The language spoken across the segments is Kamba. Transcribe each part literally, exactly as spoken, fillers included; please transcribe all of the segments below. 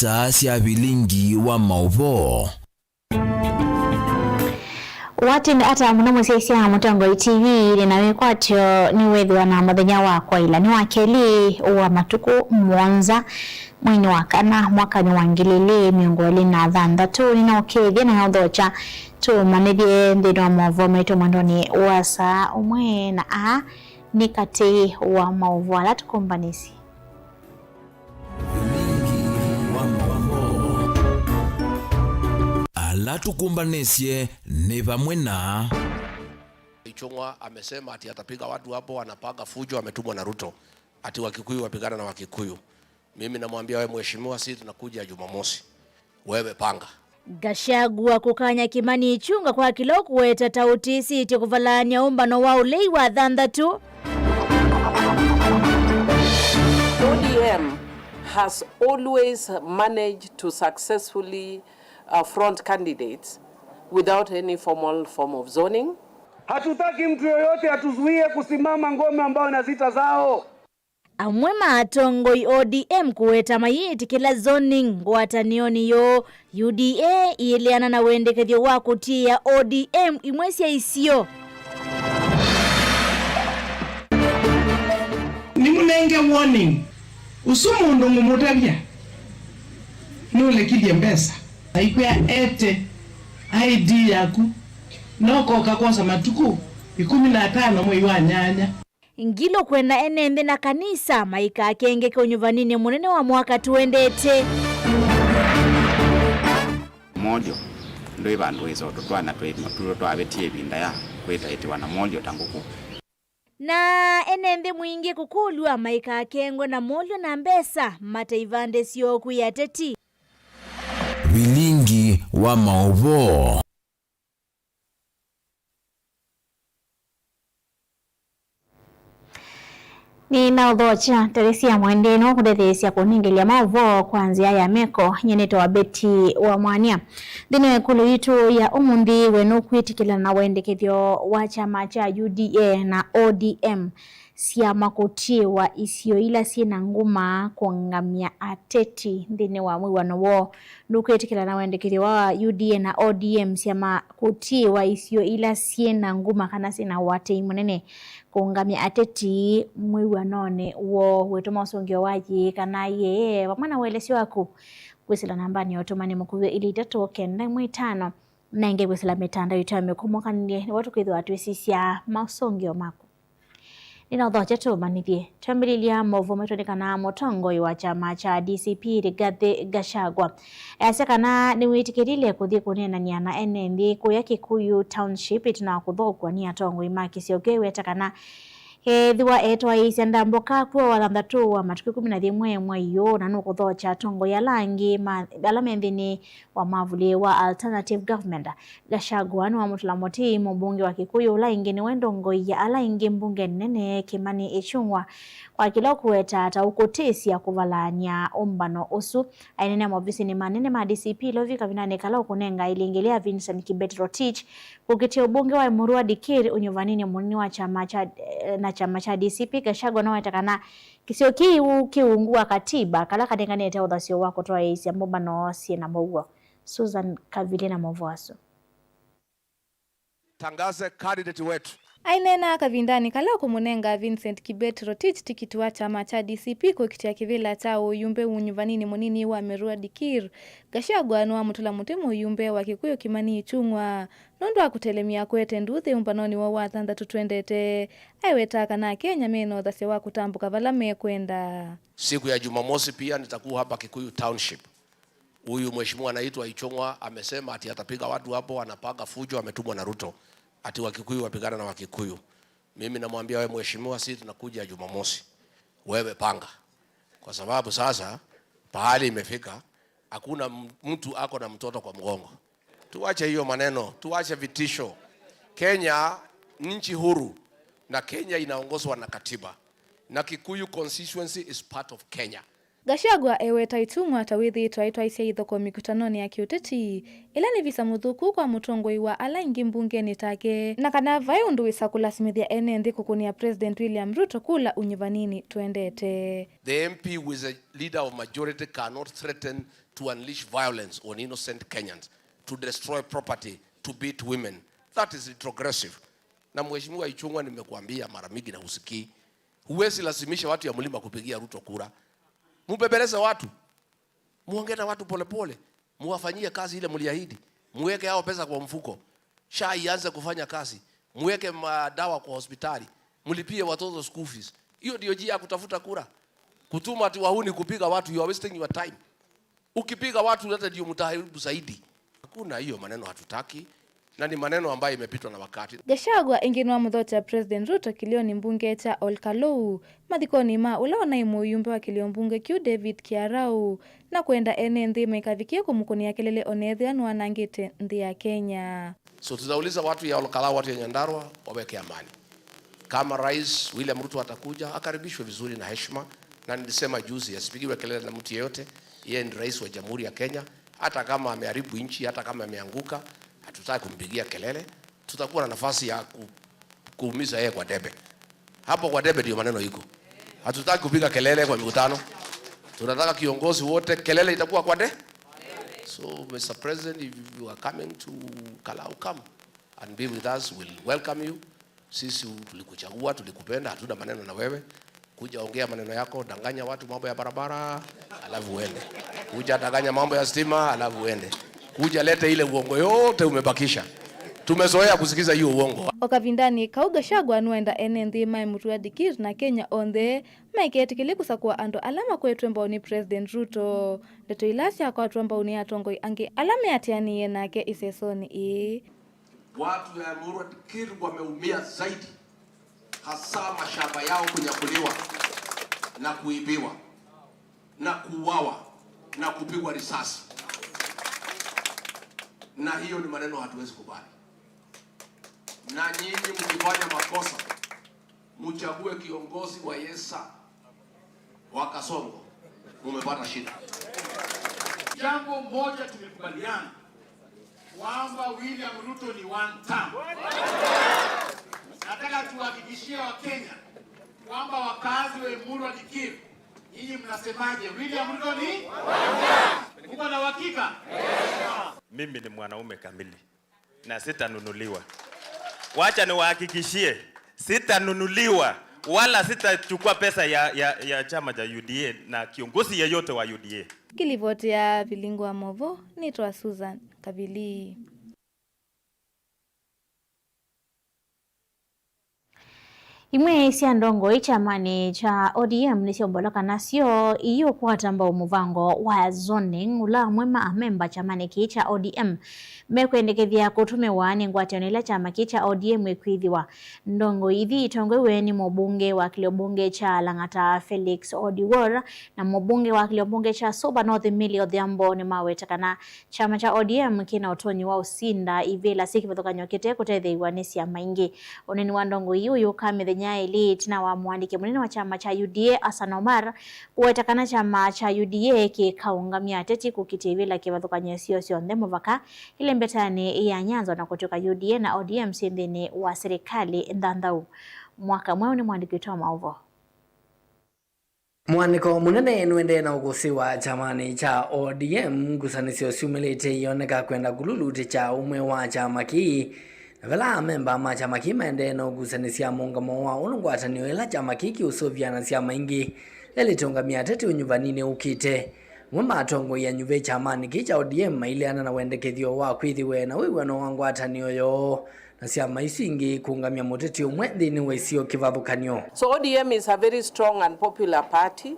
Saa sya vilingi wa maũvoo. Watinda ata mũno mũsyaĩĩsya Mũtongoi T V, nĩ na wĩkwatyo nĩwĩthĩwa na mũthenya wa kwaĩla nĩ wa kelĩ wa matukũ mũonza mweinĩ wa kana mwakanĩ wa ngili ilĩ mĩongo ĩlĩ na thanthatũ. Nĩnaũkĩĩthye na ũthokya tũmanyĩthye nthĩnĩ wa maũvoo maitũ mwendonĩ wa saa ũmwe, na aa nĩ katĩ wa maũvoo ala tũkũmbanĩsye. Ala tũkũmbanĩsye nĩ vamwe na. Ichung'wa amesema ati atapiga watu hapo wanapanga fujo, ametumwa na Ruto ati Wakikuyu wapigana na Wakikuyu. Mimi namwambia wewe mheshimiwa, sisi tunakuja Jumamosi. Wewe panga. Gachagua kũkany'a Kimani Ichung'wa kwa kĩla ũkũweta ta ũtĩsĩtye kũvalany'a ũmbano wa ũlei wa thanthatũ. O D M has always managed to successfully, uh, front candidates without any formal form of zoning. Hatutaki mtu yoyote atuzuie kusimama ngome ambayo na zita zao. Amwe ma atongoi O D M kũweta mayĩtĩkĩla zoning ngwatanĩonĩ yoo, U D A ĩeleana na wendekethyo wa kũtiĩa O D M imwe sya isio. Nĩmũnenge warning. Ũsu mũndũ ngũmũtavya nũlekilye mbesa. Aikwĩa ete I D yaku, nokoka kwosa matukũ ĩkũmi na atano mwei wa nyanya. Ngilũ kwenda ene nthĩ na kanisa maikakengeke ũnyuvaninĩ mũnene wa mwaka tũendete. Molyo ndwĩ vandũ wĩsa ũtũtwana twĩ maturo twavĩtie ĩvinda ya kwĩtaĩtĩwa na molyo ta ngũkũ. Na ene nthĩ mwingĩ kũkũlw'a maikakengwe na molyo na mbesa mate ivandĩ syoo kwĩ ateti. Vilingi wa maũvoo. Nĩnaũthokya Teresia Mwende nũkũtetheesya kũnengelya maũvoo kwa nzĩa ya meko. Nyie nĩtawa Betty wa Mwania. Nthĩnĩ wa ĩkũlyo yitũ ya ũmũnthĩ, we nũkwĩtĩkĩlana na wendekethyo wa kyama kya U D A na O D M syama kũtiĩwa isio ila syĩ na nguma kũngamya ateti nthĩnĩ wa mwĩw'ano woo? Nũkwĩtĩkĩlana na wendekethyo wa U D A na O D M syama kũtiĩwa isio ila syĩ na nguma kana syĩ na ũatĩĩi mũnene kũũngamya ateti mwĩw'anonĩ woo? Wĩtũma ũsũngĩo wa yĩĩ kana yĩĩ vamwe na ũelesyo waku kwĩsĩla nambanĩ ya ũtũmani mũkuvĩ ilĩ itatũ kenda ĩmwe itano, na ĩngĩ kwĩsĩla mĩtandao itũ ya mĩkũmũkanĩlye, nĩvo tũkwĩthĩwa twĩsisya maũsũngĩo maku. Nĩnaũthokya tũmanyĩthye. Twambĩlĩlya maũvoo maitũ nĩ kana mũtongoi wa kyama kya D C P Rigathi Gachagua easya kana nĩwĩtĩkĩlile kũthi kũneenany'a na ene nthĩ kũya Kikuyu Township ĩtina wa kũthokw'a nĩ atongoi ma kĩsio kĩu. Eweta kana ethĩwa etwaĩĩsya ndambũka kw'o wathanthatũ wa matukũ ĩkũmi na yĩmwe mwei ũũ, na nũkũthokya atongoi ala angĩ ma, ala me nthĩnĩ wa mwavũli wa Alternative Government. Gachagua nĩwamũtũla mũtĩ mũmbunge wa Kikuyu ũla ĩngĩ nĩwe ndongoi ya ala ĩngĩ mbungenĩ nene Kimani Ichung'wa kwa kĩla ũkũweta ta ũkũtĩsya kũvalany'a ũmbano ũsu. Aineenea maovisinĩ manene ma D C P Lovi kavindanĩ kala ũkũnenga ilingĩ lya Vincent Kibet Rotich kũkitĩa ũmbunge wa Emurua Dikir ũnyuvaninĩ mũnini wa kyama kya, na kyama kya D C P, Gachagua nĩwaweta kana kĩsio kĩu kĩ ungu wa katiba kala kanenganĩte ũthasyo wa kũtwaĩĩsya mbũmbano syĩ na mũuo. Susan Kavili na maũvoo asu. Tangaze candidate wetu. Aineena kavindanĩ kala ũkũmũnenga Vincent Kibet Rotich tikiti wa kyama kya D C P kũkitĩa kĩvĩla kya ũyumbe ũnyuvaninĩ mũnini wa Merua Dikir, Gachagua nĩwamũtũla mũtĩ mũyumbe wa Kikuyu Kimani Ichung'wa nũndũ wa kũtelemya kũete nduuthĩ ũmbanonĩ woo wa thanthatũ twendete. Aiwetaa kana Akenya mena ũthasyo wa kũtambũka vala mekwenda. Siku ya Jumamosi pia nitakuwa hapa Kikuyu Township. Huyu mheshimiwa anaitwa Ichung'wa amesema ati atapiga watu hapo, anapanga fujo, ametumwa na Ruto. Ati Wakikuyu wapigana na Wakikuyu. Mimi namwambia wewe mheshimiwa, sisi tunakuja Jumamosi. Wewe panga. Kwa sababu sasa pahali imefika, hakuna m-, mtu ako na mtoto kwa mgongo. Tuache hiyo maneno, tuache vitisho. Kenya ni nchi huru na Kenya inaongozwa na katiba. Na Kikuyu constituency is part of Kenya. Gachagua eweta Ichung'wa ta wĩthĩĩtwe aitwaĩsya ithokoo mĩkũtanonĩ ya kĩũteti, ĩla nĩ visa mũthũku kwa mũtongoi wa ala aingĩ mbungenĩ take, na kana vai ũndũ wĩsa kũlasimĩthya ene nthĩ kũkũnĩa President William Ruto kula ũnyuvaninĩ twendete. The M P who is a leader of majority cannot threaten to unleash violence on innocent Kenyans, to destroy property, to beat women. That is retrogressive. Na Mheshimiwa Ichung'wa, nimekuambia mara mingi na husikii. Huwezi lazimisha watu ya mlima kupigia Ruto kura. Mubembeleze watu. Muongee na watu polepole. Muwafanyie kazi ile mliahidi. Muweke hao pesa kwa mfuko. SHA ianze kufanya kazi. Muweke madawa kwa hospitali. Mlipie watoto school fees. Hiyo ndio njia ya kutafuta kura. Kutuma ati wahuni kupiga watu, you are wasting your time. Ukipiga watu hata ndio mtaharibu zaidi. Hakuna, hiyo maneno hatutaki, na ni maneno ambayo imepitwa na wakati. Gachagua ĩngĩ nĩwamũthokya President Ruto kĩlĩonĩ mbunge kya Olkalou, mathikonĩ ma ũla ũnaĩ mũyumbe wa kĩlĩo mbunge kĩu David Kiarau, na kwenda ene nthĩ maikavikĩe kũmũkũnĩa kelele o na ethĩwa nĩwanangĩte nthĩ ya Kenya. So tutauliza watu ya Olkalou, watu ya Nyandarua waweke amani. Kama Rais William Ruto atakuja, akaribishwe vizuri na heshima, na nilisema juzi, asipigiwe kelele na mtu yeyote. Yeye ni rais wa Jamhuri ya Kenya. Hata kama ameharibu nchi, hata kama ameanguka, hatutaki kumpigia kelele. Tutakuwa na nafasi ya ku-, kuumiza yeye kwa debe. Hapo kwa debe ndio maneno iko. Hatutaki kupiga kelele kwa mikutano. Tunataka kiongozi wote, kelele itakuwa kwa de-. So, Mister President, if you are coming to Kalau, come and be with us, we'll welcome you. Sisi tulikuchagua, tulikupenda, hatuna maneno na wewe. Kuja ongea maneno yako, danganya watu mambo ya barabara, alafu uende. Kuja danganya mambo ya stima, alafu uende. Kuja lete ile uongo yote umebakisha. Tumezoea kusikiza hiyo uongo. O kavindanĩ kau, Gachagua nũenda ene nthĩ maĩ mũtũa ndikir na Kenya onthe maiketĩkĩlye kũsakũa andũ ala makwetwe mbau nĩ President Ruto. Ndeto ila syakwatwa mbau nĩ atongoi angĩ ala meatĩanĩie nake ĩsesonĩ ĩĩ. Watu ya Emurua Dikir wameumia zaidi, hasa mashamba yao kunyakuliwa na kuibiwa na kuuawa na kupigwa risasi, na hiyo ni maneno hatuwezi kubali. Na nyinyi mkifanya makosa, mchague kiongozi wa Yesa, wa Kasongo, mumepata shida. Jambo moja tumekubaliana, kwamba William Ruto ni one term. Nataka tuhakikishie Wakenya kwamba wakazi wa Emurua Dikir, nyinyi mnasemaje? William Ruto ni? Mko na uhakika? Mimi ni mwanaume kamili na sitanunuliwa. Wacha niwahakikishie, sitanunuliwa wala sitachukua pesa ya, ya, ya chama cha U D A na kiongozi yeyote wa U D A. Ngĩlivotĩa Vilingu wa Movo, nĩtwa Susan Kavili. Imwe sya ndongoi kyamanĩ kya O D M nĩsyombolwa kana syo iũkwata mbau mũvango wa zoning, ũla amwe ma amemba kyamanĩ kĩĩ kya O D M mekwendekethya kũtũmĩwa nĩ ngwatanĩo ĩla kyama kĩĩ kya O D M ĩkwĩthĩwa. Ndongoi ithi itongoew'e nĩ mũmbunge wa kĩlĩo mbunge kya Lang'ata Felix Odiwuor na mũmbunge wa kĩlĩo mbunge kya Suba North Milly Odhiambo nĩmaweta kana kyama kya O D M kĩna ũtonyi wa ũsinda ivĩla syĩ kĩvathũkany'o kĩte kũtetheew'a nĩ syama ingĩ. Ũneeni wa ndongoi ii ũyũka mĩthenya ĩlĩ ĩtina wa mũandĩki mũnene wa kyama kya U D A, Hassan Omar, kũweta kana kyama kya U D A kĩkaũngamya ateti kũkitĩa ivĩla kĩvathũkany'o isio syonthe mũvaka ilembetanĩ ya Nyanza, na kũtw'ĩka U D A na O D M syĩ nthĩnĩ wa silikalĩ nthanthau. Mwaka mweũ nĩ mũandĩki witũ wa maũvoo. Mũandĩko mũnene nũendee na ũkũsĩ wa kyamanĩ kya O D M, ngusanĩsyo syumĩlĩte ioneka kwenda kũlulutĩkya ũmwe wa kyama kĩĩ, na vala amemba ma kyama kĩĩ maendee na ũkusanĩsya mũũngamo wa ũndũ ngwatanĩo ĩla kyama kĩĩ kĩũsũvĩa na syama ingĩ yalĩte ũngamĩa ateti ũnyuvaninĩ ũkĩte. Amwe ma atongoi anyuve kyamanĩ kĩĩ kya O D M maileana na wendekethyo wa kwĩthĩwe na wĩw'ano wa ngwatanĩo yoo na syama isu ingĩ kũũngamya mũteti ũmwe nthĩnĩ wa isio kĩvathũkany'o. So O D M is a very strong and popular party,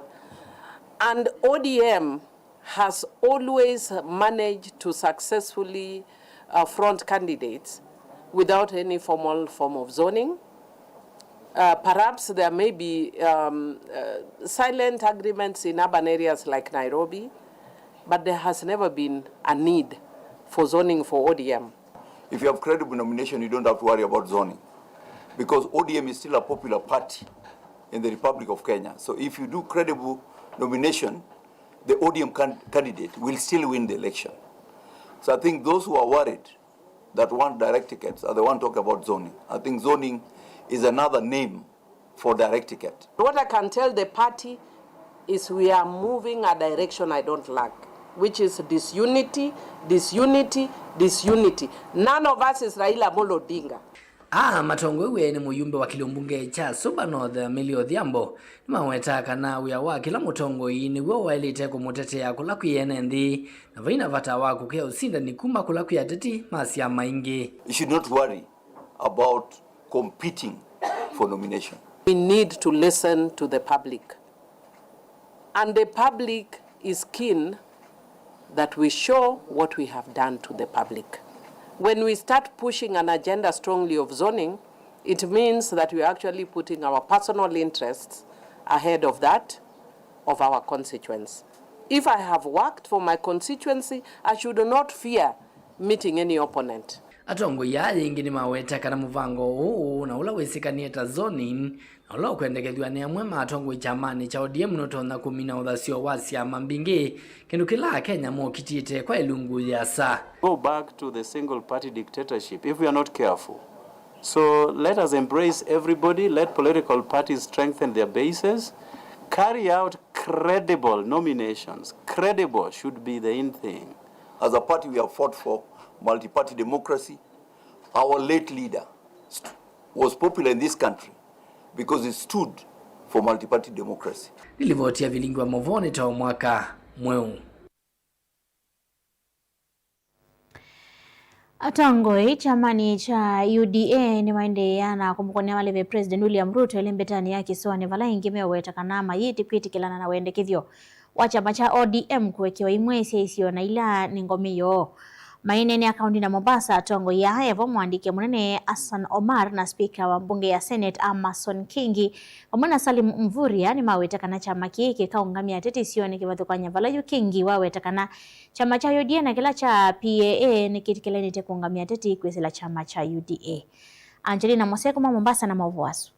and O D M has always managed to successfully, uh, front candidates without any formal form of zoning. Uh, perhaps there may be, um, uh, silent agreements in urban areas like Nairobi, but there has never been a need for zoning for O D M. If you have credible nomination, you don't have to worry about zoning, because O D M is still a popular party in the Republic of Kenya. So if you do credible nomination, the O D M can-, candidate will still win the election. So I think those who are worried that want direct tickets are the one talking about zoning. I think zoning is another name for direct ticket. What I can tell the party is we are moving a direction I don't like. which is disunity, disunity, disunity. None of us is Raila Amolo Odinga. Aa matongoew'e nĩ mũyumbe wa kĩlio mbunge kya Suba North, Milly Odhiambo, nĩmawetaa kana wĩa wa kĩla mũtongoi nĩw'o waĩlĩte kũmũtetea kũla kwĩ ene nthĩ, na vai na vata wa kũkĩa ũsindani kuma kũla kwĩ ateti ma syama ingĩ. You should not worry about competing for nomination. We need to listen to the public. And the public is keen that we show what we have done to the public. When we start pushing an agenda strongly of zoning, it means that we are actually putting our personal interests ahead of that of our constituents. If I have worked for my constituency, I should not fear meeting any opponent. Atongoi aa yĩngĩ nĩmaweta kana mũvango ũũ na ũla wĩsĩkanĩe ta zoning na ũla ũkwendekethw'a nĩ amwe ma atongoi kyamanĩ kya O D M nũtonya kũmina ũthasyo wa syama mbingĩ, kĩndũ kĩla Akenya mokitĩte kwa ĩlungu yĩasa. Go back to the single party dictatorship if we are not careful. So let us embrace everybody, let political parties strengthen their bases, carry out credible nominations. Credible should be the in thing. As a party, we have fought for multi-party democracy. Our late leader st-, was popular in this country because he stood for multi-party democracy. Nĩ livoti ya Vilingi wa Mauvoo nĩ ta o mwaka mweũ. Atongoi kyamanĩ kya U D A nĩmaendeea na kũmũkũnĩa maleve President William Ruto ĩlĩ mbetanĩ ya kĩsoanĩ, vala ĩngĩ meũweta kana mayĩtĩ kwĩtĩkĩlana na wendekethyo wa kyama kya O D M kũekewa imwe sya isio na ila nĩ ngome yoo. Maineenea kaũndĩnĩ ya Mombasa, atongoi aa, e vo mũandĩki mũnene Hassan Omar na spika wa mbunge ya Senate Amason Kingi, vamwe na Salim Mvurya, nĩmawete kana kyama kĩĩ kĩkaũngamya ateti isionĩ kĩvathũkany'a vala yu Kingi waweta kana kyama kya U D A na kĩla kya P A A nĩkĩtĩkĩlanĩte kũũngamya ateti kwĩsĩla kyama kya U D A. Angelina Mose kuma Mombasa na maũvoo asu.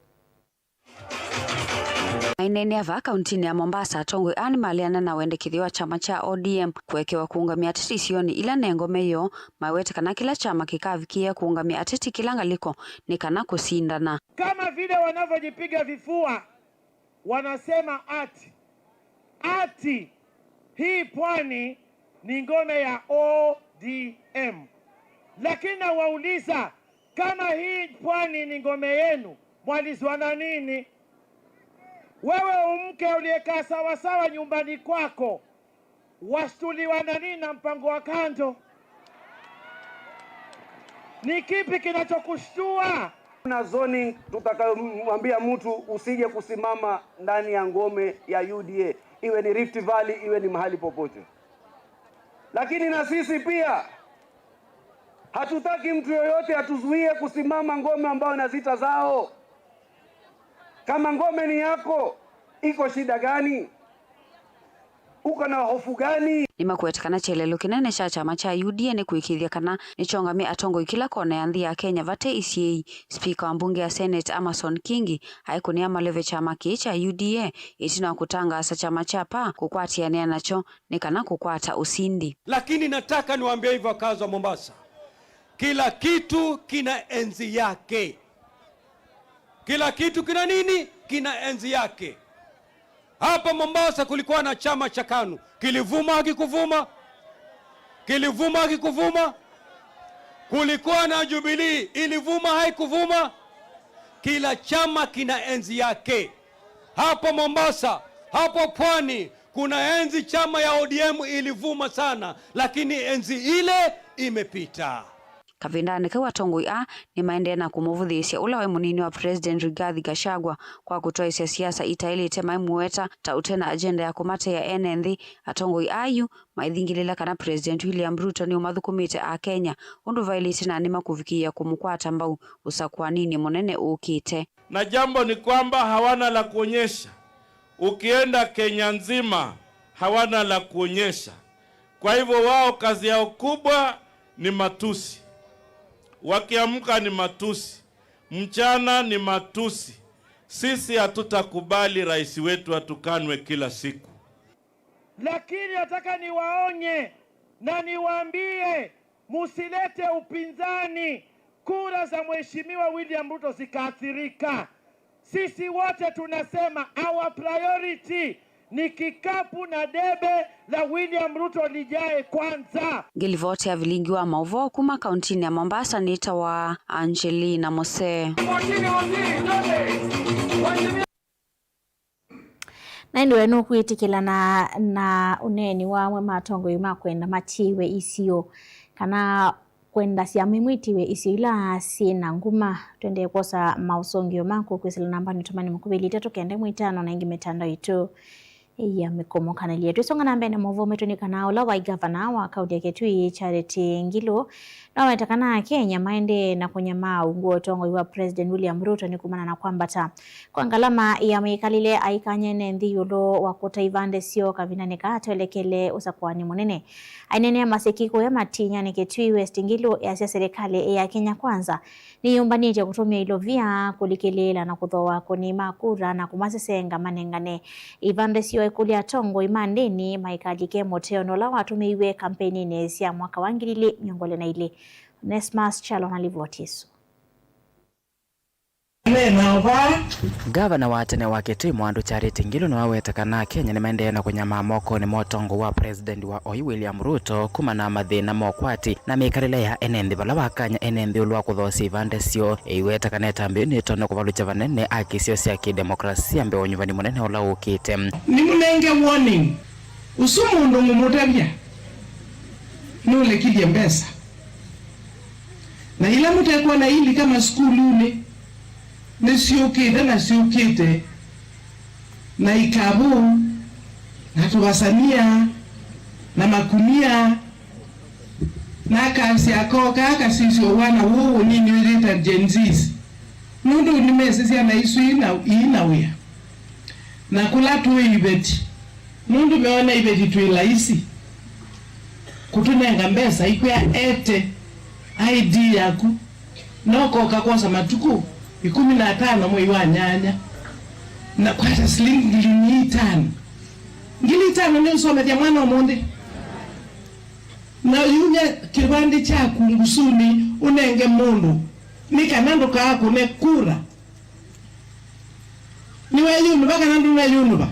Maineenea vaa kauntinĩ ya Mombasa, atongoi aa nĩmaleana na wendekethyo wa kyama kya O D M kũekewa kũũngamya ateti isionĩ ila ne ngome yoo, mawete kana kĩla kyama kĩkavikĩĩa kũũngamya ateti kĩla ngalĩko nĩ kana kũsindana. Kama vile wanavyojipiga vifua, wanasema ati, ati hii pwani ni ngome ya O D M. Lakini nawauliza, kama hii pwani ni ngome yenu, mwalizwa na nini? Wewe umke uliyekaa sawasawa nyumbani kwako, washtuliwa na nini na mpango wa kando? Ni kipi kinachokushtua? Kuna zoning tutakayomwambia mtu usije kusimama ndani ya ngome ya U D A, iwe ni Rift Valley, iwe ni mahali popote. Lakini na sisi pia hatutaki mtu yoyote atuzuie kusimama ngome ambayo na zita zao. Kama ngome ni yako, iko shida gani? Uko na hofu gani? Nĩmakwete kana kyelelo kĩnene kya kyama kya U D A nĩ kũĩkĩĩthya kana nĩkyongamya atongoi kĩla kona ya nthĩ ya Kenya vate isiĩi. Spika wa mbunge ya Senate Amason Kingi aikũnĩa maleve kyama kĩĩ kya U D A ĩtina wa kũtangaasa kyama kya P A kũkwatĩanĩa nakyo nĩ kana kũkwata ũsindi. Lakini nataka niwaambie hivyo, wakazi wa Mombasa, kila kitu kina enzi yake. Kila kitu kina nini? Kina enzi yake. Hapa Mombasa kulikuwa na chama cha kanu. Kilivuma, hakikuvuma? Kilivuma, hakikuvuma? Kulikuwa na Jubilee, ilivuma, haikuvuma? Kila chama kina enzi yake. Hapa Mombasa, hapo pwani, kuna enzi chama ya O D M ilivuma sana, lakini enzi ile imepita. Kavindanĩ kau, atongoi aa nĩmaendee na kũmũvũthĩĩsya ũla waĩ mũnini wa President Rigathi Gachagua kwa kũtwaĩsya siasa itaĩlĩte maimũweta ta ũte na agenda ya kũmateea ene nthĩ. Atongoi aa yu maithingĩlĩla kana President William Ruto nĩũmathũkũmĩte Akenya ũndũ vaĩlĩte na nĩmakũvikĩĩa kũmũkwata mbau ũsakũaninĩ mũnene ũkĩte. Na jambo ni kwamba hawana la kuonyesha. Ukienda Kenya nzima, hawana la kuonyesha. Kwa hivyo wao kazi yao kubwa ni matusi. Wakiamka ni matusi, mchana ni matusi. Sisi hatutakubali rais wetu atukanwe kila siku. Lakini nataka niwaonye na niwaambie, musilete upinzani. Kura za Mheshimiwa William Ruto zikaathirika. Sisi wote tunasema our priority Ni kikapu na debe la William Ruto lijae kwanza. Ngĩlivoti ya vilingi wa maũvoo kuma kauntinĩ ya Mombasa nĩtawa Angelina Mose. Na ĩndĩ we nũkwĩtĩkĩlana na ũneeni wa amwe ma atongoi ma kwenda matiĩwe isio kana kwenda syama imwe itiwe isio ila syĩ na nguma? Twendee kwosa maũsũngĩo maku kwĩsĩla nambanĩ tũmani mũkuvĩli itatũ kenda ĩmwe itano na ĩngĩ mĩtandao itũ ya mĩkomokanĩlye. Twĩsonga na mbee na maũvoo maitũ nĩ kana ũla waĩ ngavana wa kaunti ya Kitui Charity Ngilu naweta kana Akenya maendee na kũnyamaa ungu wa ũtongoi wa President William Ruto nĩ kumana na kwambata kwa ngalama ya mĩkalĩle aikany'a ene nthĩ ĩũlũ wa kũta ivandĩ syoo kavindanĩ kaa twelekele ũsakũanĩ mũnene. Aineenea maseki kũya Matinyani Kitui West, Ngilu easya serikali ya Kenya Kwanza nĩyũmbanĩtye kũtũmĩa ilovia kũlikĩlĩĩla na kũthooa akũni ma kura na kũmasesenga manengane ivandĩ syoo, ĩkũlya atongoi ma ndĩni maikalike mũteonĩ ũla watũmĩiwe kampeninĩ sya mwaka wa ngili ilĩ mĩongo ĩlĩ na ilĩ. Onesmus Kyalo na livoti ĩsu. Ngavana wa tene wa Kitui Mwandũ Charity Ngilu nĩwaweta kana Akenya nĩmaendee na kũnyamaa mokonĩ ma ũtongoi wa President wa oyu William Ruto kumana na mathĩna ma ũkwati na mĩkalĩle ya ene nthĩ, vala wakany'a ene nthĩ ĩũlũ wa kũthoosya ivandĩ syoo. Eiweta kana ĩtambya yĩu nĩtonya kũvalũkya vanene haki syoo sya kĩdemokrasia mbee wa ũnyuvani mũnene ũla ũkĩte. Nĩmũnenge warning ũsu mũndũ ngũmũtavya nũlekilye mbesa. Na ila mũtekwona ilika masukulunĩ nĩsyũkĩte na syũkĩte na ikavũ na tũvasania na makunia na kasya koo kaa kasisyo wana wũũ ũnini wĩyĩta Gen Zs, nũndũ nĩmesĩ syana isu ii na, ii na wĩa. Na kũla tũĩ iveti, nũndũ meona iveti twĩ laisi kũtũnenga mbesa, ikwĩa ete I D yaku, na ũkoka kwosa matukũ ĩkũmi na atano mwei wa nyanya, na kwata silingi ngili itano. Ngili itano nĩũsomethya mwana ũmũnthĩ? Na yumya kĩvandĩ kyaku ngusunĩ ũnenge mũndũ, nĩ kana ndũkaakũne kura. Nĩweyũnũva kana ndũneyũnũva?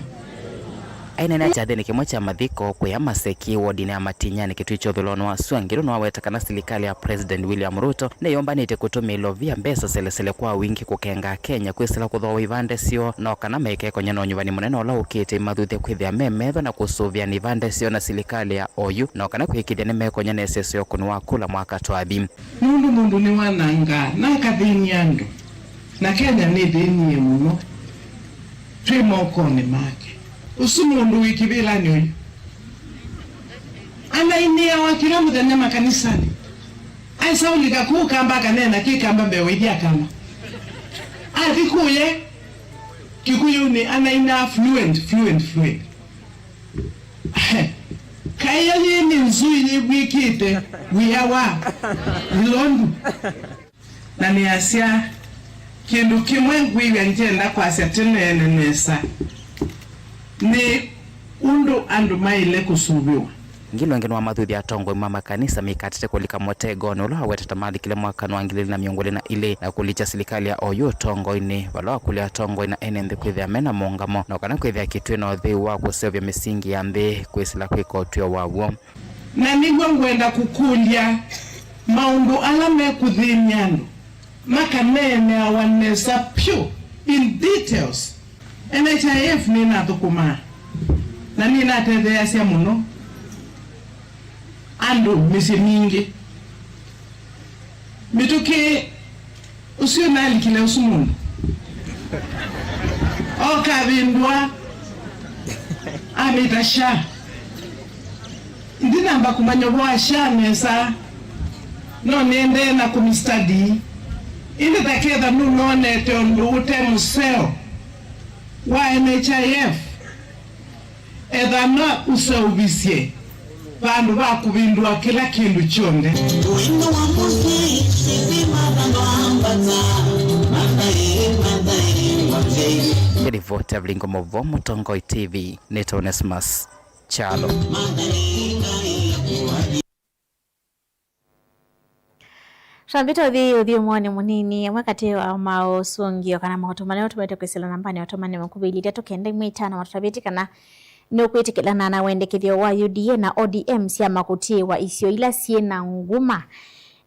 Aineenea kyathĩnĩ kĩmwe kya mathiko kũya Maseki, wodinĩ ya Matinyani, Kitui kya ũthũĩlonĩ wa sua, Ngilu nĩwaweta kana silikalĩ ya President William Ruto nĩyũmbanĩtye kũtũmĩa ilovia mbesa selesele kwa wingĩ kũkenga Akenya kwĩsĩla kũthooa ivandĩ syoo, no kana maikekony'a na ũnyuvani mũnene ũla ũkĩte, imathuthye kwĩthĩa me metho na kũsũvĩana ivandĩ syoo na silikalĩ ya oyu, no kana kwĩkĩthya nĩmekony'a na ĩseseo ya ũkũni wa kula mwaka twathi. Nũndũ mũndũ nĩwanangaa na akathĩny'a andũ, na Kenya nĩthĩnie mũno twĩ mokonĩ make. Ũsu mũndũ wĩ kĩvĩlanĩ ũyũ anainĩawa kĩla mũthenya makanisanĩ. Aisa ũlika kũu Kamba akaneena Kĩkamba mbee wa ithyĩ Akamba. Athi kũye Kĩkũyũnĩ anainaa fluent, fluent, fluent. Kaĩ yo yĩ nĩ nzui yĩvw'ĩkĩte wĩa wa ĩlondu. Na nĩasya, kĩndũ kĩmwe ngwĩw'a ngyenda kwasya tene nesa nĩ ũndũ andũ maĩle kũsuvĩwa. Ngilu ĩngĩ nĩwamathuthya atongoi ma makanisa mĩkatĩte kũlika mũtegonĩ ũla wawetete malikile mwakani wa ngili ilĩ na mĩongo ĩlĩ na ilĩ na kũlikya silikalĩ ya oyu ũtongoinĩ, vala wakũlya atongoi na ene nthĩ kwĩthĩa me na mũũngamo, no kana kwĩthĩa kĩtwĩ na ũtheu wa kũseũvya mĩsingi ya nthĩ kwĩsĩla kwĩka ũtw'ĩo waw'o. Na nĩw'o ngwenda kũkũlya maũndũ ala mekũthĩny'a andũ makaneeneawa nesa vyũ, in details. N H I F nĩnathũkũmaa na nĩnatetheeasya mũno andũ mĩsyĩ mingĩ. Mĩtũkĩ ũsu nalikile ũsu mũndũ oka avĩndũa amĩta SHA. Ndinamba kũmanya ũvoo wa SHA nesa, no nĩendee na kũmĩ study. Ĩndĩ ta ketha nũnonete ũndũ ũte mũseo wa N H I F, ethana ũseũvisye vandũ va kũvĩndũa kĩla kĩndũ kyonthe. Nĩ ripoti ya Vilingo Mũvoo, Mũtongoi T V, nĩtawa Onesmus Kyalo. Twambĩte ũthi ũthyũmũonĩ mũnini, amwe katĩ wa maũsũngĩo kana maũtũmanĩo tũmĩte kwĩsĩla nambanĩ ya ũtũmanĩ mũkuvĩ ilĩ itatũ kenda ĩmwe itano, matũtavĩtye kana nũkwĩtĩkĩlana na wendekethyo wa U D A na O D M syama kũtiĩwa isio ila syĩ na nguma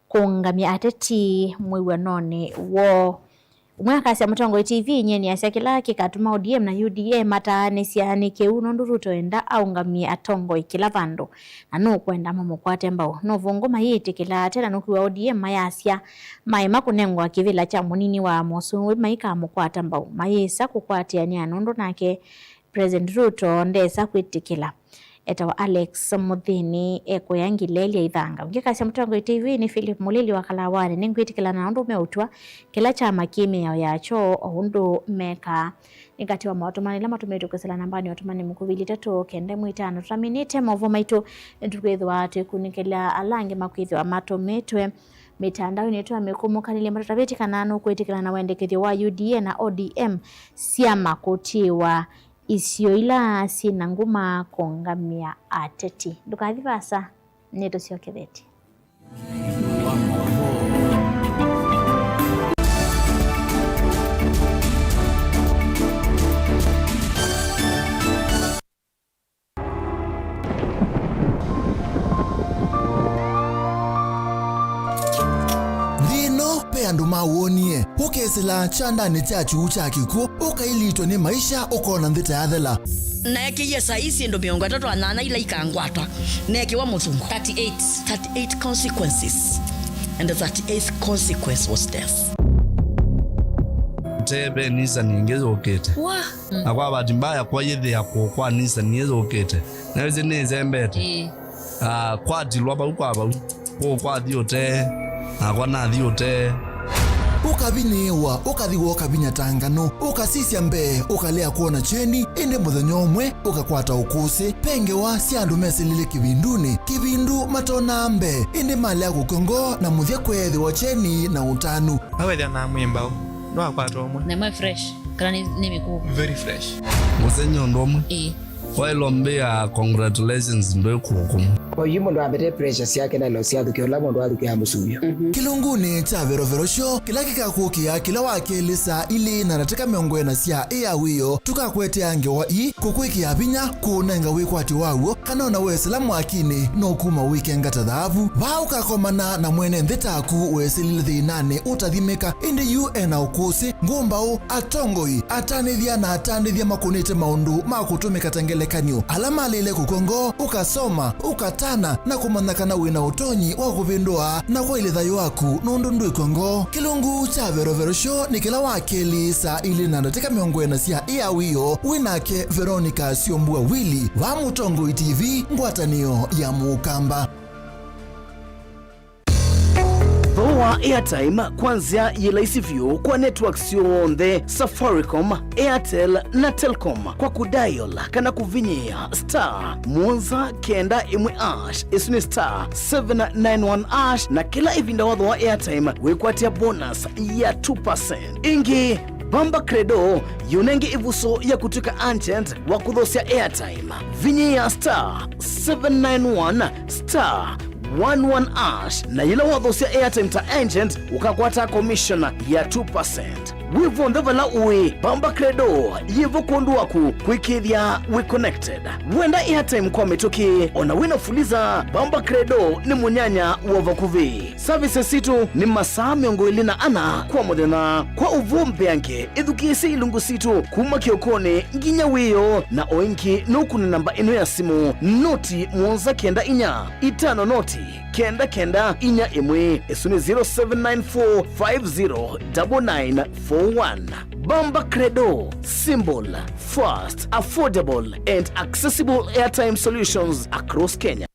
kũũngamya ateti mwĩw'anonĩ woo. Ũmwe akasya, Mũtongoi T V nyĩnĩasya kĩla kĩkatuma O D M na U D A mataanĩsya nĩ kĩu, nũndũ Ruto enda aũngamye atongoi kĩla vandũ, na nũkwenda mamũkwate mbau. Nũvũngũ mayĩtĩkĩla ate, na nũkwĩw'a O D M mayasya maema kũnengwa kĩvĩla kya mũnini wa mũsumbĩ maikamũkwata mbau. Mayĩsa kũkwatĩanĩa nũndũ nake President Ruto ndesa kwĩtĩkĩla. Etawa Alex Mũthĩni, ekũya Ngileli ya Ithanga. Ũngĩ akasya, Mũtongoi T V nĩ Philip Mũlili wa Kalawanĩ, nĩngwĩtĩkĩlana na ũndũ meũtw'a kĩla kyama kĩ mĩao yakyo o ũndũ mekaa. Nĩ katĩ wa maũtũmanĩ ala matũmĩtwe kwĩsĩla nambanĩ ya ũtũmanĩ mũkuvĩ ilĩ itatũ kenda ĩmwe itano. Tũtaminĩte maũvoo maitũ, nĩtũkwĩthĩwa twĩkunĩkĩla ala angĩ makwĩthĩwa matũmĩtwe mĩtandaonĩ yitũ ya mĩkũmũkanĩlye. Matũtavĩtye kana nũkwĩtĩkĩlana na wendekethyo wa U D A na O D M syama kũtiĩwa isio ila syĩ na nguma kũũngamya ateti. Ndũkathi vaasa, nĩtũsyokethetye. Nthĩ ĩno, ve andũ mawonie, ũkesĩla kyandanĩ kya kyuu kya kĩkw'ũ, ũkailitwa nĩ maisha, ũkona nthĩ ta yathela. Naekĩie saa ii syĩndũ mĩongo ĩtatũ na nyanya ila ikangwatwa, neekĩwa mũthungu. Thirty-eight. Thirty-eight consequences, and the thirty-eighth consequence was death. Teve Nissan ĩngĩ yũkĩte. Wa. Na kwa bahati mbaya, kwa yĩthĩa kũũ kwa Nissan ĩĩ yũkĩte, na ĩsĩ nĩĩsembete. Ĩĩ. Ah, kwatilwa vau kwa vau. Kũũ kwathi ũtee, nakwa nathi ũtee. Ũkavinyĩĩwa, ũkathi wooka vinya ta nganũ, ũkasisya mbee, ũkalea kwona kyeni, ĩndĩ mũthenya ũmwe ũkakwata ũkũsĩ. Ve ngewa sya andũ mesĩlile kĩvindunĩ, kĩvindu matonaa mbee, ĩndĩ malea kũkw'a ngoo na mũthya kweethĩwa kyeni na ũtanu. Awethĩa na mwĩ mbau, ndwakwata ũmwe. Na ĩmwe fresh, kana nĩ, nĩ mĩkũũ? Very fresh. Mũsenyi ũndũ ũmwe. Ĩĩ. Waĩlwa mbĩa, congratulations, ndwĩ kũkũmũ. Oyu mũndũ ambete pressure syake na ilo syathũkĩa ũla mũndũ athũkĩa mũsuyo. Kĩlungunĩ kya Verovero Show, kĩla kĩkakũkĩa kĩla wa kelĩ saa ilĩ na ndatĩka mĩongo ĩna sya ĩ ya wĩoo, tũkakwetea ngewa ii kũkwĩkĩa vinya, kũũnenga wĩkwatyo waw'o, kana ona wesĩla mwakinĩ, no kuma wĩkenga ta thaavu. Vaa ũkakomana na mwene nthĩ taku wesĩlile thĩnanĩ ũtathimĩka, ĩndĩ yu e na ũkũsĩ, ngũmbaũ, atongoi, atanĩthya na atandĩthya makũnĩte maũndũ ma kũtũmĩka ta ngelekany'o, ala malĩle kũkw'a ngoo, ũkasoma, ũkatana, na kũmanya kana wĩ na ũtonyi wa kũvĩndũa na kwaĩlya thayũ waku nũndũ ndwĩkw'a ngoo. Kĩlungu kya Verovero Show nĩ kĩla wa kelĩ saa ilĩ na ndatĩka mĩongo ĩna sya ĩ ya wĩoo, wĩ nake Veronica Syombua Willy, vaa Mũtongoi T V, ngwatanĩo ya Mũkamba. Thooa airtime kwa nzĩa yĩ laisi vyũ kwa networks syonthe, Safaricom, Airtel na Telcom, kwa kũdial kana kũvinyĩĩa star mũonza kenda ĩmwe hash, ĩsu nĩ star seven nine one hash, na kĩla ĩvinda wathooa airtime wĩkwatya bonus ya two percent. Ĩngĩ, Bamba Credo yũnenge ĩvuso ya kũtw'ĩka agent wa kũthosya airtime. Vinyĩĩa star seven nine one star one one hash, na yĩla wathosya airtime ta agent, ũkakwata commission ya two percent. Wĩ vonthe vala ũĩ, Bamba Credo yĩvo kwondũ waku kwĩkĩĩthya wĩ connected. Wenda airtime kwa mĩtũkĩ, ona wĩna Fuliza, Bamba Credo nĩ mũnyanya wa vakuvĩ. Services sitũ nĩ masaa mĩongo ĩlĩ na ana kwa mũthenya. Kwa ũvoo mbeange, ĩthukĩĩsye ilungu sitũ kuma kĩokonĩ nginya wĩoo, na o ĩngĩ nũkũne namba ĩno ya simũ, noti mũonza kenda inya itano noti kenda kenda inya ĩmwe. Ĩsu nĩ zero seven nine four five zero double nine four one. Bamba Credo, simple, fast, affordable and accessible airtime solutions across Kenya.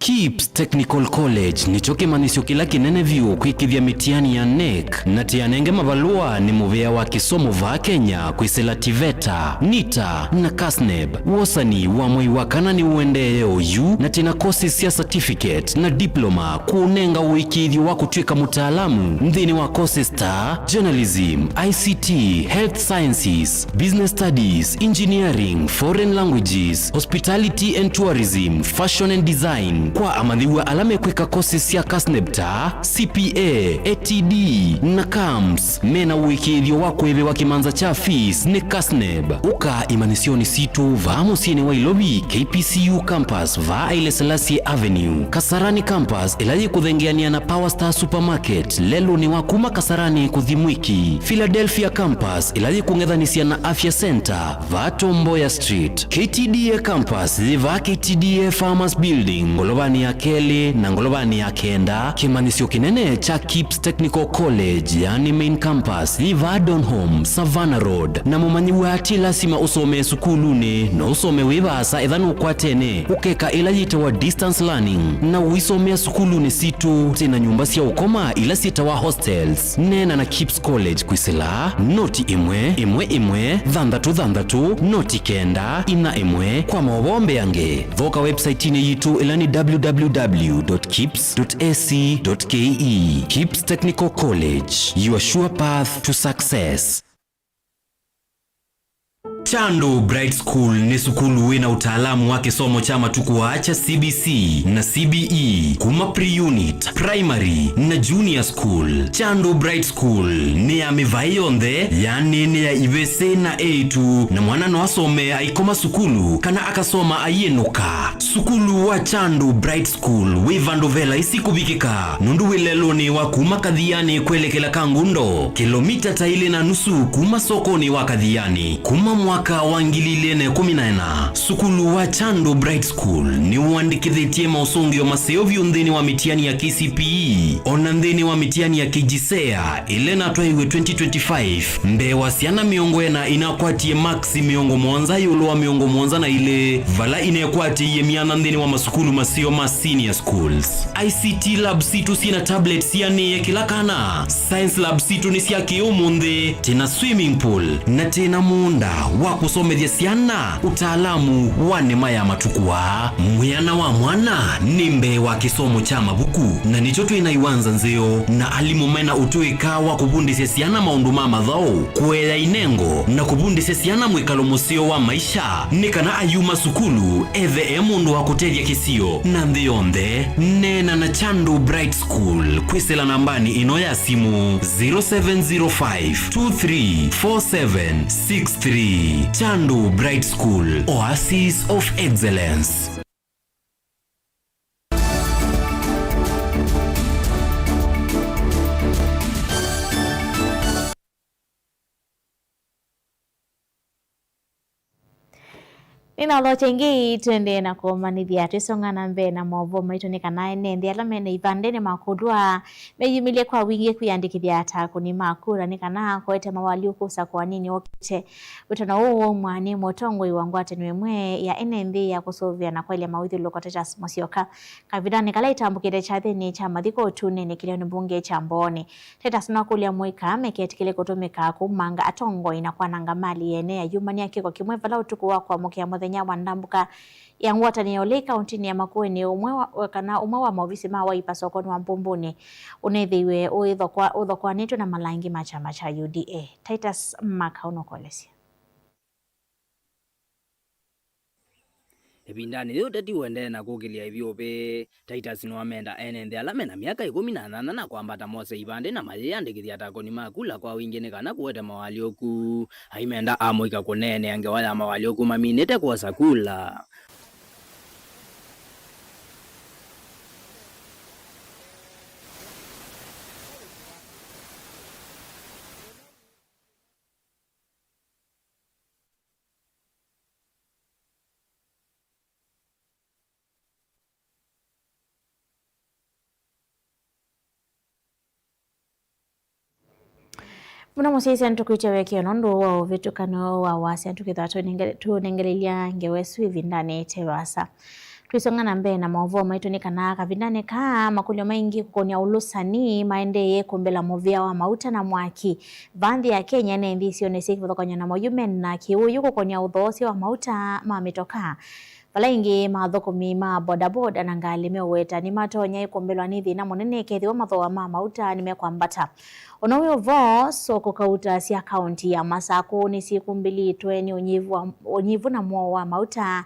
KIPS Technical College nĩkyo kĩmanyĩsyo kĩla kĩnene vyũ kwĩkĩthya mĩtiani ya NEC, na tĩanenge mavalũa nĩ mũvĩa wa kĩsomo vaa Kenya kwĩsĩla TVETA, NITA na KASNEB. Wosani wa mwei wa kana nĩũendee oyu, na twĩna courses sya certificate na diploma kũũnenga ũĩkĩĩthyo wa kũtw'ĩka mũtaalamu nthĩnĩ wa courses ta journalism, I C T, health sciences, business studies, engineering, foreign languages, hospitality and tourism, fashion and design, Kwa amanyĩw'a ala mekwĩka courses sya KASNEB ta C P A, A T D, na camps, mena ũĩkĩĩthyo wa kũĩvĩwa kĩmanza kya fees nĩ KASNEB. Ũka imanyĩsyonĩ sitũ vaa mũsyĩnĩ wa Ilovi, K P C U campus vaa Haile Selassie Avenue, Kasarani campus ĩla yĩkũthengeanĩa na Power Star Supermarket lelũnĩ wa kuma Kasarani kũthi Mwiki, Philadelphia campus ĩla yĩkũng'ethanĩsya na Afya Center vaa Tom Mboya Street, K T D A campus yĩ vaa K T D A Farmers Building ngolovanĩ ya kelĩ na ngolovanĩ ya kenda, kĩmanyĩsyo kĩnene kya KIPS Technical College, yani main campus, yĩ vaa Donholm, Savannah Road. Na mũmanyĩw'a ti lasima ũsomee sukulunĩ, no ũsome wĩ vaasa ethĩwa nũkwatene ũkeka ĩla yĩtawa distance learning, na ũisomea sukulunĩ sitũ. Twĩ na nyũmba sya ũkoma ila syĩtawa hostels. Neena na KIPS College kwĩsĩla noti ĩmwe ĩmwe ĩmwe thanthatũ thanthatũ noti kenda inya ĩmwe. Kwa maũvoo mbeange, thoka website-inĩ yitũ ĩla nĩ W W W dot kips dot A C dot K E. KIPS Technical College, your sure path to success. Chandu Bright School nĩ sukulu wĩ na ũtaalamu wa kĩsomo kya matukũ aa kya C B C na C B E, kuma pre-unit, primary, na junior school. Chandu Bright School nĩ ya mĩvaĩ yonthe, yaani nĩ ya ivĩsĩ na eĩtu, na mwana no asome aikoma sukulu kana akasoma aiĩnũka. Sukulu wa Chandu Bright School wĩ vandũ ve laisi kũvikĩka, nũndũ wĩ lelũnĩ wa kuma Kathiani kwelekela Kangundo, kĩlomita ta ilĩ na nusu kuma sokonĩ wa Kathiani. Kuma mwaka wa ngili ilĩ na ĩkũmi na ĩna, sukulu wa Chandu Bright School nĩwandĩkĩthĩtye maũsũngĩo maseo vyũ nthĩnĩ wa mĩtiani ya K C P E, ona nthĩnĩ wa mĩtiani ya KJSEA ĩla ĩnatwaiwe twenty twenty-five, mbee wa syana mĩongo ĩna inakwatie maksi mĩongo mũonza ĩũlũ wa mĩongo mũonza na ilĩ, vala inekwatĩie myanya nthĩnĩ wa masukulu maseo ma senior schools. I C T lab sitũ syĩ na tablets sianĩe kĩla kana. Science lab sitũ nĩ sya kĩ-ũmũnthĩ, twĩ na swimming pool, na twĩ na mũũnda wa kũsomethya syana ũtaalamu wa nĩma ya matukũ aa. Mwĩana wa mwana nĩ mbee wa kĩsomo kya mavuku, na nĩkyo twĩ na iwanza nzeo na alimũ mena ũtũĩka wa kũvundĩsya syana maũndũ ma mathaũ, kũea inengo, na kũvundĩsya syana mwĩkalo mũseo wa maisha, nĩ kana ayuma sukulu ethĩwe e mũndũ wa kũtethya kĩsio na nthĩ yonthe. Neena na Chandu Bright School kwĩsĩla nambanĩ ĩno ya simũ, zero seven zero five two three four seven six three. Chandu Bright School, Oasis of Excellence. Nĩnathokya ĩngĩ, tũendee na kũmanyĩthya twĩsonga na mbee na maũvoo maitũ, nĩ kana ene nthĩ ala mena ivandĩ nĩmakũlw'a meyumĩlye kwa wingĩ kwĩyandĩkĩthya ta akũni ma kura, nĩ kana kũete mawalyũku ũsakũaninĩ wũkĩte. Wĩtano ũũ waumw'a nĩ mũtongoi wa ngwatanĩo ĩmwe ya ene nthĩ ya kũsũvĩa na kwaĩlya mawĩthyũlũlũko, Titus Musyoka, kavindanĩ kala ĩtambũkĩte kyathĩnĩ kya mathiko ũtunĩnĩ kĩleonĩ mbunge kya Mbooni. Titus nĩwakũlya mũika meke etĩkĩle kũtũmĩka kũumanga atongoi na kwananga mali ya ene ayumany'a kĩko kĩmwe vala ũtukũ wa kũamũkĩa mũthenya wa ndambũka ya ngwatanĩo ũla ĩ kaũntĩnĩ ya Makueni, ũmwe wa, kana ũmwe wa maovisi ma Wiper sokonĩ wa Mbumbunĩ ũnethĩiwe ũithokwa-, ũthokwanĩtw'e na malangi ma kyama kya U D A. Titus Maka ũnũkolesya. Ĩvindanĩ yĩĩ, ũteti ũendee na kũkĩlya ĩvyũvĩ. Titus nĩwamenda ene nthĩ ala mena myaka ĩkũmi na nyanya na kwambata mose ivandĩ na mayĩyandĩkĩthya ta akũni ma kula kwa wingĩ nĩ kana kũete mawalyũku. Aimenda amũika kũneenea ngewa ya mawalyũku maminĩte kwosa kula. Mũno mũsyaĩĩsya, nĩtũkwĩtya wĩkĩo nũndũ wa ũvĩtũkano wa wasya, tũkĩthwa tũnenge-, tũnengeleilya ngewa ĩsu ĩvindanĩ ĩte vaasa. Twĩsonga na mbee na maũvoo maitũ, nĩ kana kavindanĩ kaa, makũlyo maingĩ kũkony'a ũlũsani maendeeye kũmbĩla mũvĩa wa mauta na mwaki. Vaa nthĩ ya Kenya, ene nthĩ isionĩ syĩ kĩvathũkany'o namo yu mena kĩwĩu kũkony'a ũthoosya wa mauta ma mĩtokaa. Vala ĩngĩ, mathũkũmi ma bodaboda na ngalĩ meũweta nĩmatonya ĩkũmbĩlwa nĩ thĩna mũnene kethĩwa mathooa ma mauta nĩmekwambata. Ũno wĩ ũvoo, soko kauta sya kaunti ya Masakũ nĩsyĩkũmbĩlĩtwe nĩ ũnyivu wa, ũnyivu na mũo wa mauta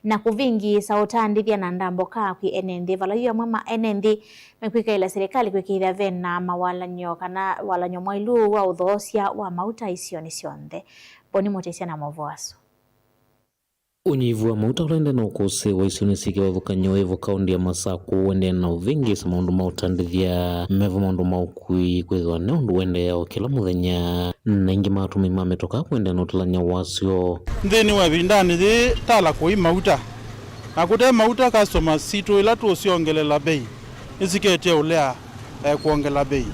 na kũvĩngĩĩsa ũtandĩthya na ndamboka kwĩ ene nthĩ, vala yu amwe ma ene nthĩ mekwĩkaĩla silikalĩ kwĩkĩĩthya ve na mawalany'o kana walany'o mwaĩlu wa ũthoosya wa mauta isionĩ syonthe. Boni Mũtĩsya na maũvoo asu. Ũnyivu wa mauta ũla ũendee na ũkũsĩĩwa isionĩ syĩ kĩvathũkany'o ĩvo kaunti ya Masakũ ũendee na ũvĩngĩĩsa maũndũ ma ũtandĩthya, mevo maũndũ ma ũkui kwĩthĩwa nĩ ũndũ ũendeeaa o kĩla mũthenya, na aingĩ ma atũmĩi ma mĩtokaa kũendea na ũtalany'a wasyo. Nthĩnĩ wa ĩvindanĩ yĩĩ, tala kũi mauta, na kũte mauta, customers sitũ ila tũũsyongelela mbei nĩsiketye ũlea, eh, kwongela mbei.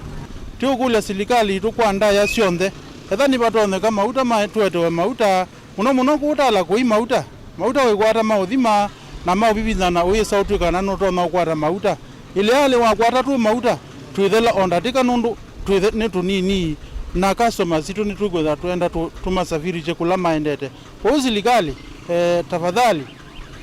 Tũikũlya silikalĩ itũ kwa ndaĩa syonthe, ethĩwa nĩvatonyeka mauta ma, tũetewe mauta, mũno mũno kũu tala kũi mauta. Mauta wĩkwata maũthima na maũvivinyana ũyĩsa ũtw'ĩka na nũtonya ũkwata mauta. Ĩlealĩ wakwata twĩ mauta, twĩthela o ndatĩka nũndũ twĩthe nĩ tũnini, na customers sitũ nĩtwĩkwĩtha twenda tũ-, tũmasafirisye kũla maendete. Kwoou silikalĩ, eh, tafadhali,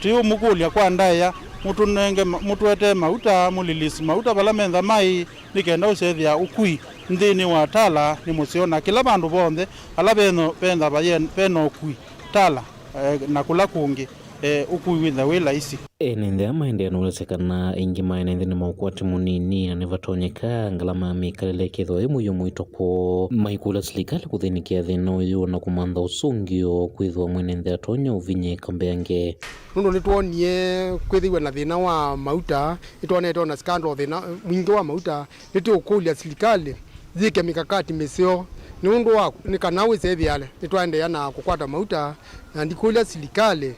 tũimũkũlya kwa ndaĩa, mũtũnenge ma-, mũtũetee mauta, mũlilisi mauta vala mentha maĩ, nĩ kenda ũsethĩa ũkui nthĩnĩ wa tala nĩ mũseo, na kĩla vandũ vonthe vala veno-, ventha vaye-, vena ũkui tala, eh, na kũla kũngĩ, eh, ũkui wĩtha wĩ laisi. Ene nthĩ aa maendee na ũelesya kana aingĩ ma ene nthĩ nĩ ma ũkwati mũnini na nĩvatonyeka ngalama ya mĩkalĩle ĩkethĩwa yĩ mũio mũito kwoo. Maikũlya silikalĩ kũthĩnĩkĩa thĩna ũyũ na kũmantha ũsũngĩo kwĩthĩwa mwene nthĩ atonya ũvinyĩĩka mbeange. Nũndũ nĩtwonie kwĩthĩwa na thĩna wa mauta, nĩtwonete ona scandal thĩna mwingĩ wa mauta. Nĩtũũkũlya silikalĩ yĩke mikakati mĩseo nĩ ũndũ wa nĩ kana wĩsethĩale nĩtwaendeea na kũkwata mauta, na ndikũlya silikalĩ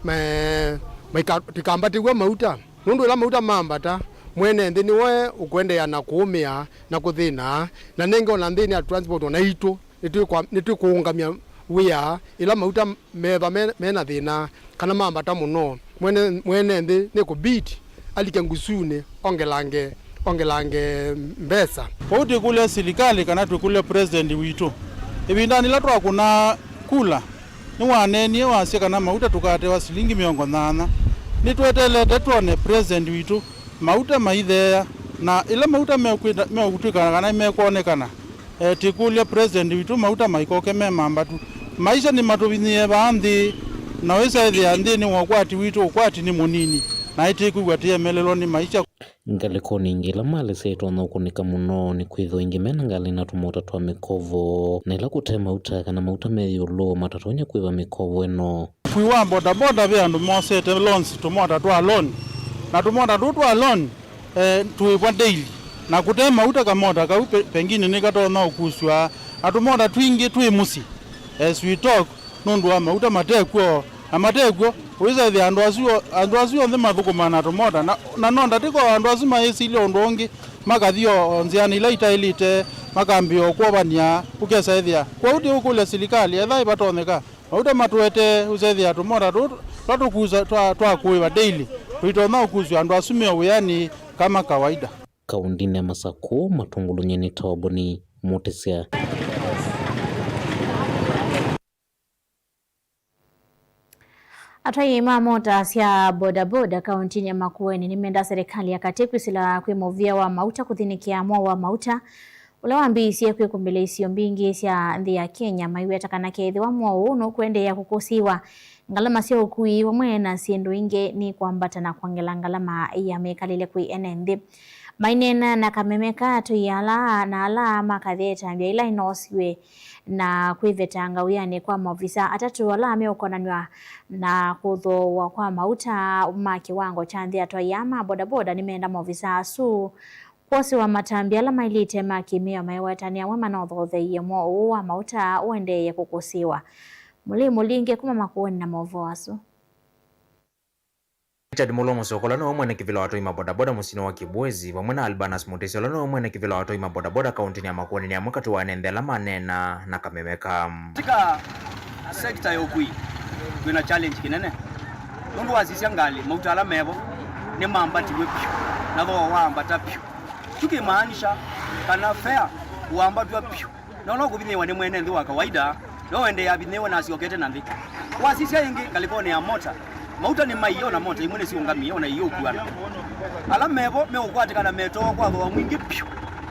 me-, maika-, tĩkambatĩw'a mauta, nũndũ ĩla mauta mambata, mwene nthĩ nĩwe ũkũendeea na kũũmĩa na kũthĩna, na nenge ona nthĩnĩ ya transport ona itũ nĩtwĩkwa-, nĩtwĩkũũngamya wĩa ĩla mauta methwa me, mena thĩna kana mambata mũno. Mwene, mwene nthĩ nĩkũbidi alike ngusunĩ ongelange, ongelange mbesa. Kwoou twĩkũlya silikalĩ kana twĩkũlye president witũ. Ĩvindanĩ yĩla twakũnaa kula, nĩwaneenie wasya kana mauta tũkatewa silingi mĩongo nyanya. Nĩtweteelete twone president witũ mauta maitheea, na ĩla mauta mekwĩta-, meũtw'ĩka kana mekwonekana, eh, tĩkũlya president witũ mauta maikoke me mambatu. Maisha nĩmatũvinyĩĩe vaa nthĩ, na wĩsa ĩthĩa nthĩnĩ wa ũkwati witũ, ũkwati nĩ mũnini, na ĩtĩkwĩw'a tĩemelelwa nĩ maisha. Ngalĩkonĩ ingĩ ila malĩsya ĩtonya ũkũnĩka mũno nĩ kwĩthĩwa aingĩ mena ngalĩ na tũmota twa mĩkovo, na ĩla kũte mauta kana mauta me ĩũlũ matatonya kũĩva mĩkovo ĩno. Ũkui wa bodaboda ve andũ mosete loans, tũmota twa loan, na tũmota tũu twa loan, eh, tũĩvwa daily, na kũte mauta kamota kau pe-, pengine nĩkatonya ũkusw'a, na tũmota twingĩ twĩ mũsyĩ, as we talk, nũndũ wa mauta matekw'o, na matekw'o, wĩsa ĩthĩa andũ asu o-, andũ asu onthe mathũkũmaa na tũmota, na, na no ndatĩka o andũ asu mayĩsilya ũndũ ũngĩ, makathi o, o nzĩanĩ ila itaĩlĩte, makambĩĩa o kwovany'a, ũkesa ĩthĩa. Kwoou tĩũkũlya silikalĩ, ethĩwa ĩvatonyeka, mauta matũetee, ũsethĩa tũmota tũu tũla tũkusa twa, twa kũĩva daily, tũitonya ũkusw'a andũ asu me o wĩanĩ kama kawaida. Kaũndĩnĩ ya Masakũ, Matũngũlũ nyie nĩtawa Boni Mũtĩsya. Atwai ma mota sya bodaboda kaũntĩnĩ ya Makueni nĩmenda serikali ya katĩ kwĩsĩla kwĩ mũvĩa wa mauta kũthĩnĩkĩa mũo wa mauta, ũla wambĩĩisye kwĩkũmbĩla isio mbingĩ sya nthĩ ya Kenya, maiweta kana kethĩwa mũo ũũ nũkũendeea kũkũsĩĩwa, ngalama sya ũkui vamwe na syĩndũ ingĩ nĩikwambata na kwongela ngalama ya mĩkalĩle kwĩ ene nthĩ. Maineena na Kameme ka atwai ala na ala makathĩa ĩtambya ĩla ĩnoosiw'e na kwĩvetanga wĩanĩ kwa maovisa atatũ ala meũkonanw'a na kũthooa kwa mauta ma kĩwango kya nthĩ, atwai aa ma bodaboda nĩmeenda maovisa asu kwosĩwa matambya ala maĩlĩte ma kĩmĩao maiwetanĩa amwe manothotheie mũo ũũ wa mauta ũendeeye kũkũsĩĩwa. Mũlei Mũlinge kuma Makueni na maũvoo asu. Richard Mulo Mũsoko, ũla nĩwe mwene kĩvĩla wa atwai ma bodaboda mũsyĩnĩ wa Kibwezi, vamwe na Albanus Mutesi, ũla nĩwe mwene kĩvĩla wa atwai ma bodaboda kaũntĩnĩ ya Makueni, nĩ amwe katĩ wa ene nthĩ ala maneena na Kameme ka. Katika sekta ya ũkui, twĩna challenge kĩnene. Nũndũ wasisya ngalĩ, mauta ala mevo nĩmambatiw'e vyũ, na thooa waambata vyũ. Tukimaanisha kana fare waambatw'a vyũ. Na ũla ũkũvinyĩĩwa nĩ mwene nthĩ wa kawaida, no ũendee avinyĩĩwe na asyokete na nthĩ. Wasisya ĩngĩ ngalĩkonĩ ya mota, Mauta nĩ mai, o na mota imwe nĩsiũngamie, o na iũkuana. Ala mevo meũkwatĩkana metoo kwa thooa mwingĩ vyũ.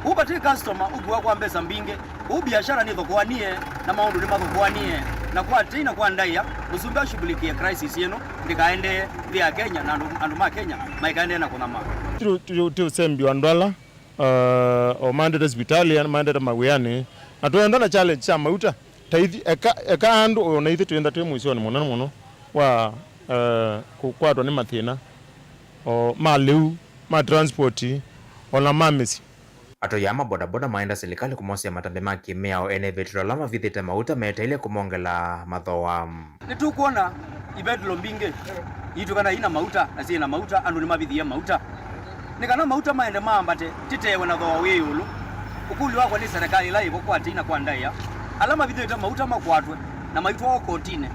Ũu vati customer ũkua kwa mbesa mbingĩ. Ũu biashara nĩthokoanie, na maũndũ nĩmathokoanie. Na kwa tei na kwa ndaĩa, mũsumbĩ ashughulikie crisis ĩno, ndĩkaendee nthĩ ya Kenya, na andũ, andũ ma Kenya maikaendee na kũnyamaa. Ti, ti, ti ũsembi wa andũ ala, uh, o maendete sivitali, maendete mawĩanĩ. Na twenda na challenge sya mauta. Ta ithi, eka, eka andũ, o na ithyĩ twĩenda twĩ mũisyonĩ mũnene mũno wa, eh, kũkwatwa nĩ mathĩna, o, ma lĩu, ma transport, o na ma mĩsyĩ. Atoi aa ma bodaboda maenda silikalĩ kũmosea matambya ma kĩmĩao ene vetũlo ala mavithĩte mauta meteile kũmongela mathooa. Nĩtũkwona ivetũlo mbingĩ itw'ĩkana ina mauta na syĩ na mauta, andũ nĩmavithie mauta. Nĩ kana mauta maende maambate, titewe na thooa wĩ ĩũlũ. Ũkũlyo wakwa nĩ serikali ĩla yĩvo kwa tei na kwa ndaĩa, ala mavithĩte mauta makwatwe na maitwawa kotinĩ,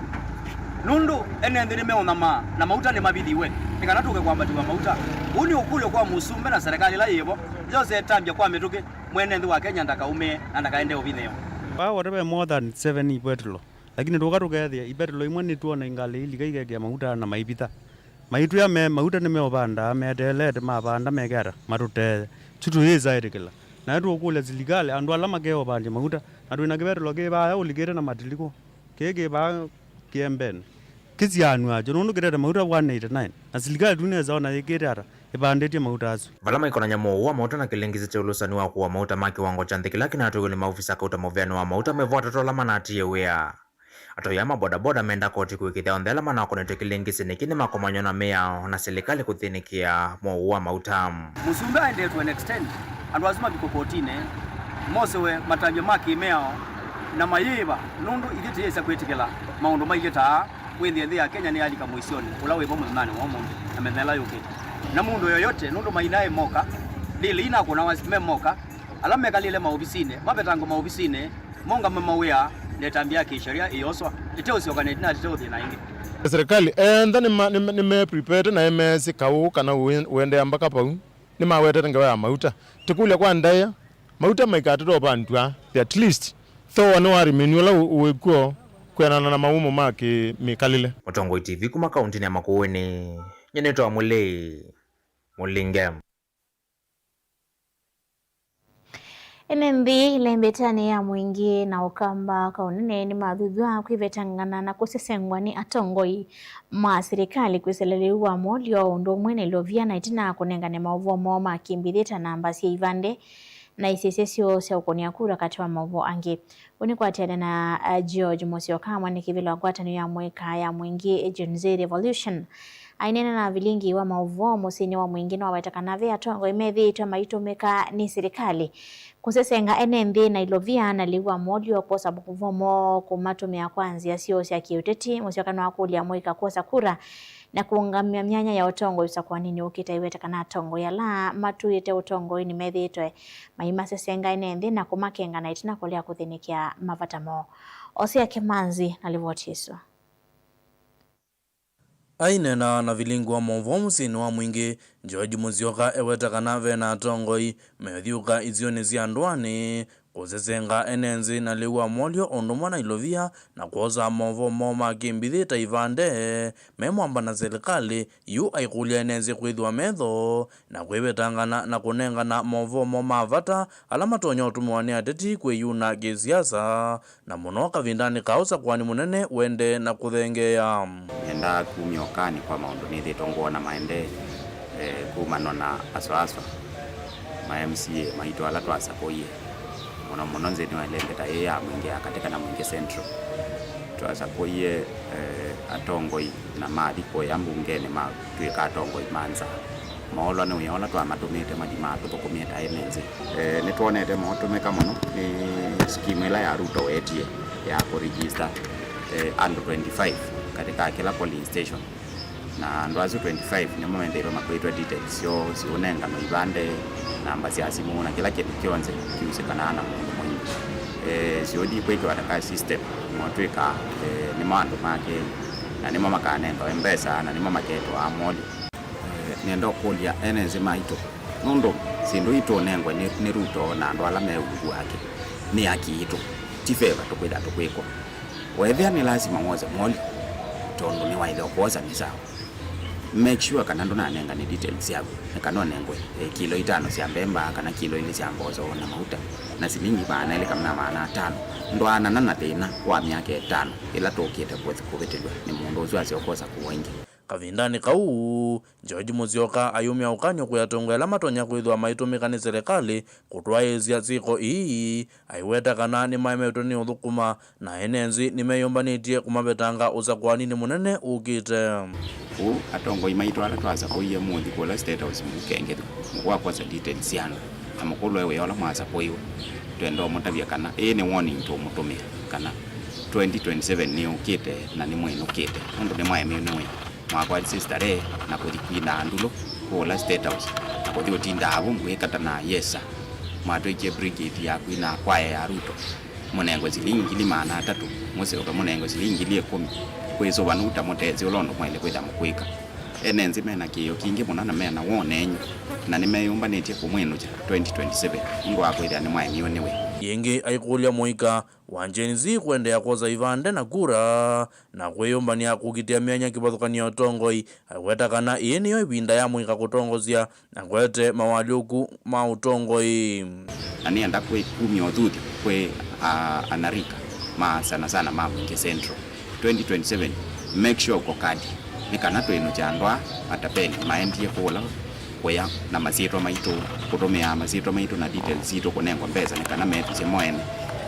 nũndũ ene nthĩ nĩmeũnyamaa na mauta nĩmavithiwe, nĩ kana tũke kwambatiw'a mauta. Ũu nĩ ũkũlyo kwa mũsumbĩ na serikali ĩla yĩvo, yose ĩtambya kwa mĩtũkĩ, mwene nthĩ wa Kenya ndakaũmĩe na ndakaendee ũvithĩwa. Vaa wate ve more than seven ivetũlo, lakini tũka tũkethĩa ivetũlo imwe nĩtwona ingalĩ ilika ikekĩa mauta na maivitha. Maitwĩa me mauta nĩmeũvandaa, meteelete mavanda meke ata? Matũtee. Su tũyĩsa ĩtĩkĩla. Naĩ tũũkũlya silikalĩ, andũ ala makeũvandya mauta, na twĩ na kĩvetũlo kĩ vaya ũlikĩte na matilikũ, kĩĩ kĩ vaa kĩembenĩ, kĩsianw'a kyo, nũndũ kĩtete mauta one eighty-nine, na silikalĩ tu nĩsa ona yĩkĩte ata ĩvandĩtye mauta asu. Vala maikonany'a mũuo wa mauta na kĩlĩngĩsĩ kya ũlũsani wa kũua mauta ma kĩwango kya nthĩ kĩla kĩnatũiwe nĩ maovisa kauta mũveanĩ wa mauta mevo atatu ala manaatĩĩe wĩa. Atoi aa ma bodaboda menda koti kũĩkĩĩthya onthe ala manakonetwe kĩlĩngĩsĩnĩ kĩ nĩmakomanywa na mĩao na silikalĩ kũthĩnĩkĩa mũuo wa mauta. Mũsumbĩ aendee to an extent, andũ asu mavikwe kotinĩ, mosewe matambya ma kĩmĩao na mayĩĩva, nũndũ ithyĩ tũyĩsa kwĩtĩkĩla maũndũ mailye ta aa, wĩthĩe nthĩ ya Kenya nĩyalika mũisyonĩ ũla wĩvo mũthenyanĩ wa ũmũnthĩ na mĩthenya ĩla yũkĩte. Na mũndũ yoyote, nũndũ mainaĩ moka, ndĩlĩ inakũnawa me moka, ala mekalĩle maovisinĩ, mavetangwe maovisinĩ, mongame mawĩa, na ĩtambya ya kĩsheria ĩyoswa, ĩteũsyoka na ĩtina tĩteũthĩna ĩngĩ. Serikali enda nĩma-, nĩme-, nĩmeprepete na ĩmeesĩ kaũ kana ũe-, ũendeea mbaka vau, nĩmawetete ngewa ya mauta. Tĩkũlya kwa ndaĩa, mauta maikatata ũvandw'a, at least, thooa nĩwarimĩnw'a ũla ũ-, ũĩ kw'o kwĩanana na mawũmũ ma kĩ-mĩkalĩle. Mũtongoi T V kuma kauntinĩ ya Makueni, nyie nĩtawa Mũlĩi Mũlinge. Ene nthĩ ĩla ĩmbĩtanĩ ya mũingĩ na ũkamba kwa ũnene nĩmathuthw'a kwĩvetangana na kũsesengwa nĩ atongoi ma silikalĩ kwĩsĩla lĩu wa molyo o ũndũ ũmwe na ilovia na ĩtina kũnengane maũvoo moo ma kĩmbithĩ ta namba sya ivandĩ na isese syoo sya ũkũnĩa kura katĩ wa maũvoo angĩ. Ũu nĩ kũatĩanĩa na, uh, George Musyoka, mwandĩki vĩla wa ngwatanĩo ya mũika ya mũingĩ Gen Z Revolution. Aineena na vilingi wa maũvoo mũsyĩnĩ wa mũingĩ nĩwaweta kana ve atongoi methĩĩtwe maitũmĩka nĩ silikalĩ kũsesenga ene nthĩ na ilovia na lĩu wa molyo kwosa maũvoo moo kũmatũmĩa kwa nzĩa syoo sya kĩũteti. Musyoka nĩwakũlya mũika kwosa kura na kũũngamya myanya ya ũtongoi ũsakũaninĩ ũkĩte aiweta kana atongoi ala matũĩte ũtongoi nĩmethĩĩtwe maimasesenga ene nthĩ na kũmakenga na ĩtina kũlea kũthĩnĩkĩa mavata moo. Osea Kĩmanzi na livoti ĩsu. Aineena na vilingi wa maũvoo mũsyĩnĩ wa mũingĩ, George Musyoka eweta kana ve na atongoi meũthyũũka isionĩ sya ndũanĩ kũsesenga ene nthĩ na lĩu wa molyo o ũndũ ũmwe na ilovia na kwosa maũvoo moo ma kĩmbithĩ ta ivandĩ me mwamba na silikalĩ. Yu aikũlya ene nthĩ kwĩthĩwa metho na kwĩvetangana na kũnengana maũvoo moo ma vata ala matonya ũtũmĩwa nĩ ateti kwĩyuna kĩsiasa, na mũno kavindanĩ ka ũsakũani mũnene ũendee na kũthengeea. Nĩendaa kumya ũkaanĩ kwa maũndũ nĩthĩĩtwe ngwona maendee, eh, kumana na aswa aswa ma M C A maitũ ala twasakũie, mũno mũno nthĩnĩ wa ĩlembeta yĩĩ ya Mwingĩ ya katĩ kana Mwingĩ Central. Twasakũie, eh, atongoi na mathi kũya mbungenĩ matw'ĩka atongoi ma nza. Moolwa nĩ wĩa ũla twamatũmĩte mathi matũthũkũmie ta ene nthĩ. Eh, nĩtwonete mootũmĩka mũno nĩ skimu ĩla ya Ruto weetie ya kũregister, eh, andũ twenty-five katĩ ka kĩla polling station. Na andũ asu twenty-five nĩmo mendeirwe makwĩtwe details syoo, siũnenganwa ivandĩ, namba sya simũ, na kĩla kĩndũ kyonthe kiusĩkanaa na mũndũ mũimu. Eh, siũthi kwĩkĩwa ta ka system, motw'ĩka, eh, nĩmo andũ make, na nĩmo makanengawe mbesa, na nĩmo maketwa amoli. Eh, nĩenda ũkũlya ene nthĩ maitũ, nũndũ syĩndũ ii tũũnengwe nĩ, nĩ Ruto na andũ ala me ungu wake, nĩ haki yitũ, ti favor tũkwĩtha tũkwĩkwa. Weethĩa nĩ lasima wose mwoli, tondũ nĩwaĩle ũkwosa nĩ sawa. Make sure kana ndũnanengane details syaku, nĩ kana ũnengwe, eh, kilo itano sya mbemba kana kilo ilĩ sya mboso na mauta na silingi maana elĩ kana maana atano. Ndwaanana na thĩna wa myaka ĩtano ĩla tũkĩte kũthi-, kũvĩtĩlw'a nĩ mũndũ ũsu asyoka ũsakũwa ĩngĩ. Kavindanĩ kau, George Musyoka ayumya ũkany'o kwĩ atongoi ala matonya kwĩthĩwa maitũmĩka nĩ selekalĩ kũtwaĩĩsya syĩko ii, aiweta kana nĩmaemetwe nĩ ũthũkũma na ene nzĩ nĩmeyũmbanĩtye kũmavetanga ũsakũaninĩ mũnene ũkĩte. Kwoou atongoi maitũ ala twasakũie mũthi kũla State House mũkengethw'a, mũkwa kwosa details sya andũ, na mũkũlwe wĩa ũla mwasakũiwe. Twenda ũmũtavya kana ĩĩ nĩ warning tũũmũtũmĩa, kana twenty twenty-seven nĩyũkĩte na nĩmwĩnũkĩte, nũndũ nĩmwaemiwe nĩ wĩa. Mwakwatisye starehe na kũthi kwina ndulũ kũla State House, na kũthi ũtindaa vu mũkĩkatana yes sir. Mwatwĩkie brigade ya kwina kwaya ya Ruto, mũnengwe silingi ngili maana atatũ, mũsyoke mũnengwe silingi ngili ĩkũmi. Kwĩsũva nũu ta mũtesĩ ũla ũndũ mwaĩle kwĩtha mũkwĩka. Ene nzĩ mena kĩĩo kingĩ mũno na mena woneeny'o, na nĩmeyũmbanĩtye kũmwĩnũkya twenty twenty-seven nũndũ wa kwĩthĩa nĩmwaemiwe nĩ wĩa. Yĩngĩ aikũlya mũika wa Gen Z kũendeea kwosa ivandĩ na kura na kwĩyũmbany'a kũkitĩa myanya kĩvathũkany'o ya ũtongoi, aiweta kana ĩĩ nĩyo ĩvinda ya mũika kũtongosya na kũete mawalyũku ma ũtongoi. Na nĩenda kwĩ kumya ũthuthi kwĩ, ah, anarika ma sana sana ma Mwingi Central. Twenty twenty-seven, make sure ũko kadi, nĩ kana twĩnũkya andũ aa matapeli maendie kũla kũya na masyĩtwa maitũ, kũtũmĩaa masyĩtwa maitũ na details sitũ kũnengwa mbesa nĩ kana metusye mo ene.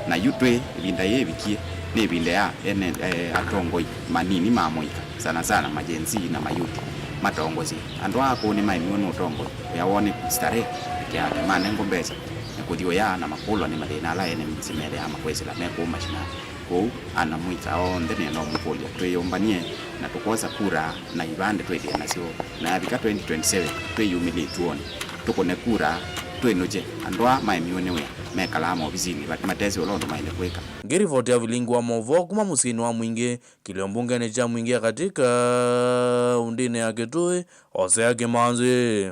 Na yu twĩ ĩvinda yĩĩ ĩvikie, nĩ ĩvinda ya ene, eh, atongoi manini ma mũika, sana sana ma Gen Z na mayuti, matongosye. Andũ aa kũu nĩmaemiwe nĩ ũtongoi, wĩa woo nĩ starehe peke yake, manengwa mbesa na kũthi ũya na makũlwa nĩ mathĩna ala ene mĩsyĩ methĩaa makwĩsĩla me kũu mashinani. Kwoou ana mũika onthe nĩenda ũmũkũlya twĩyũmbany'e na tũkwosa kura na ivandĩ twĩthĩe nasyo, na yavika twenty twenty-seven twĩyumĩlye ĩtuonĩ, tũkũne kura, twĩnũkye andũ aa maemiwe nĩ wĩa mekalaa maovisinĩ vat-, matesĩ ũla ũndũ maĩle kwĩka. Ngĩrivoti ya vilingi wa maũvoo kuma mũsyĩnĩ wa Mwingĩ, kĩlio mbungenĩ kya Mwingĩ ya Katĩ kaũndĩnĩ ya Kitui, Hosea Kimanzi.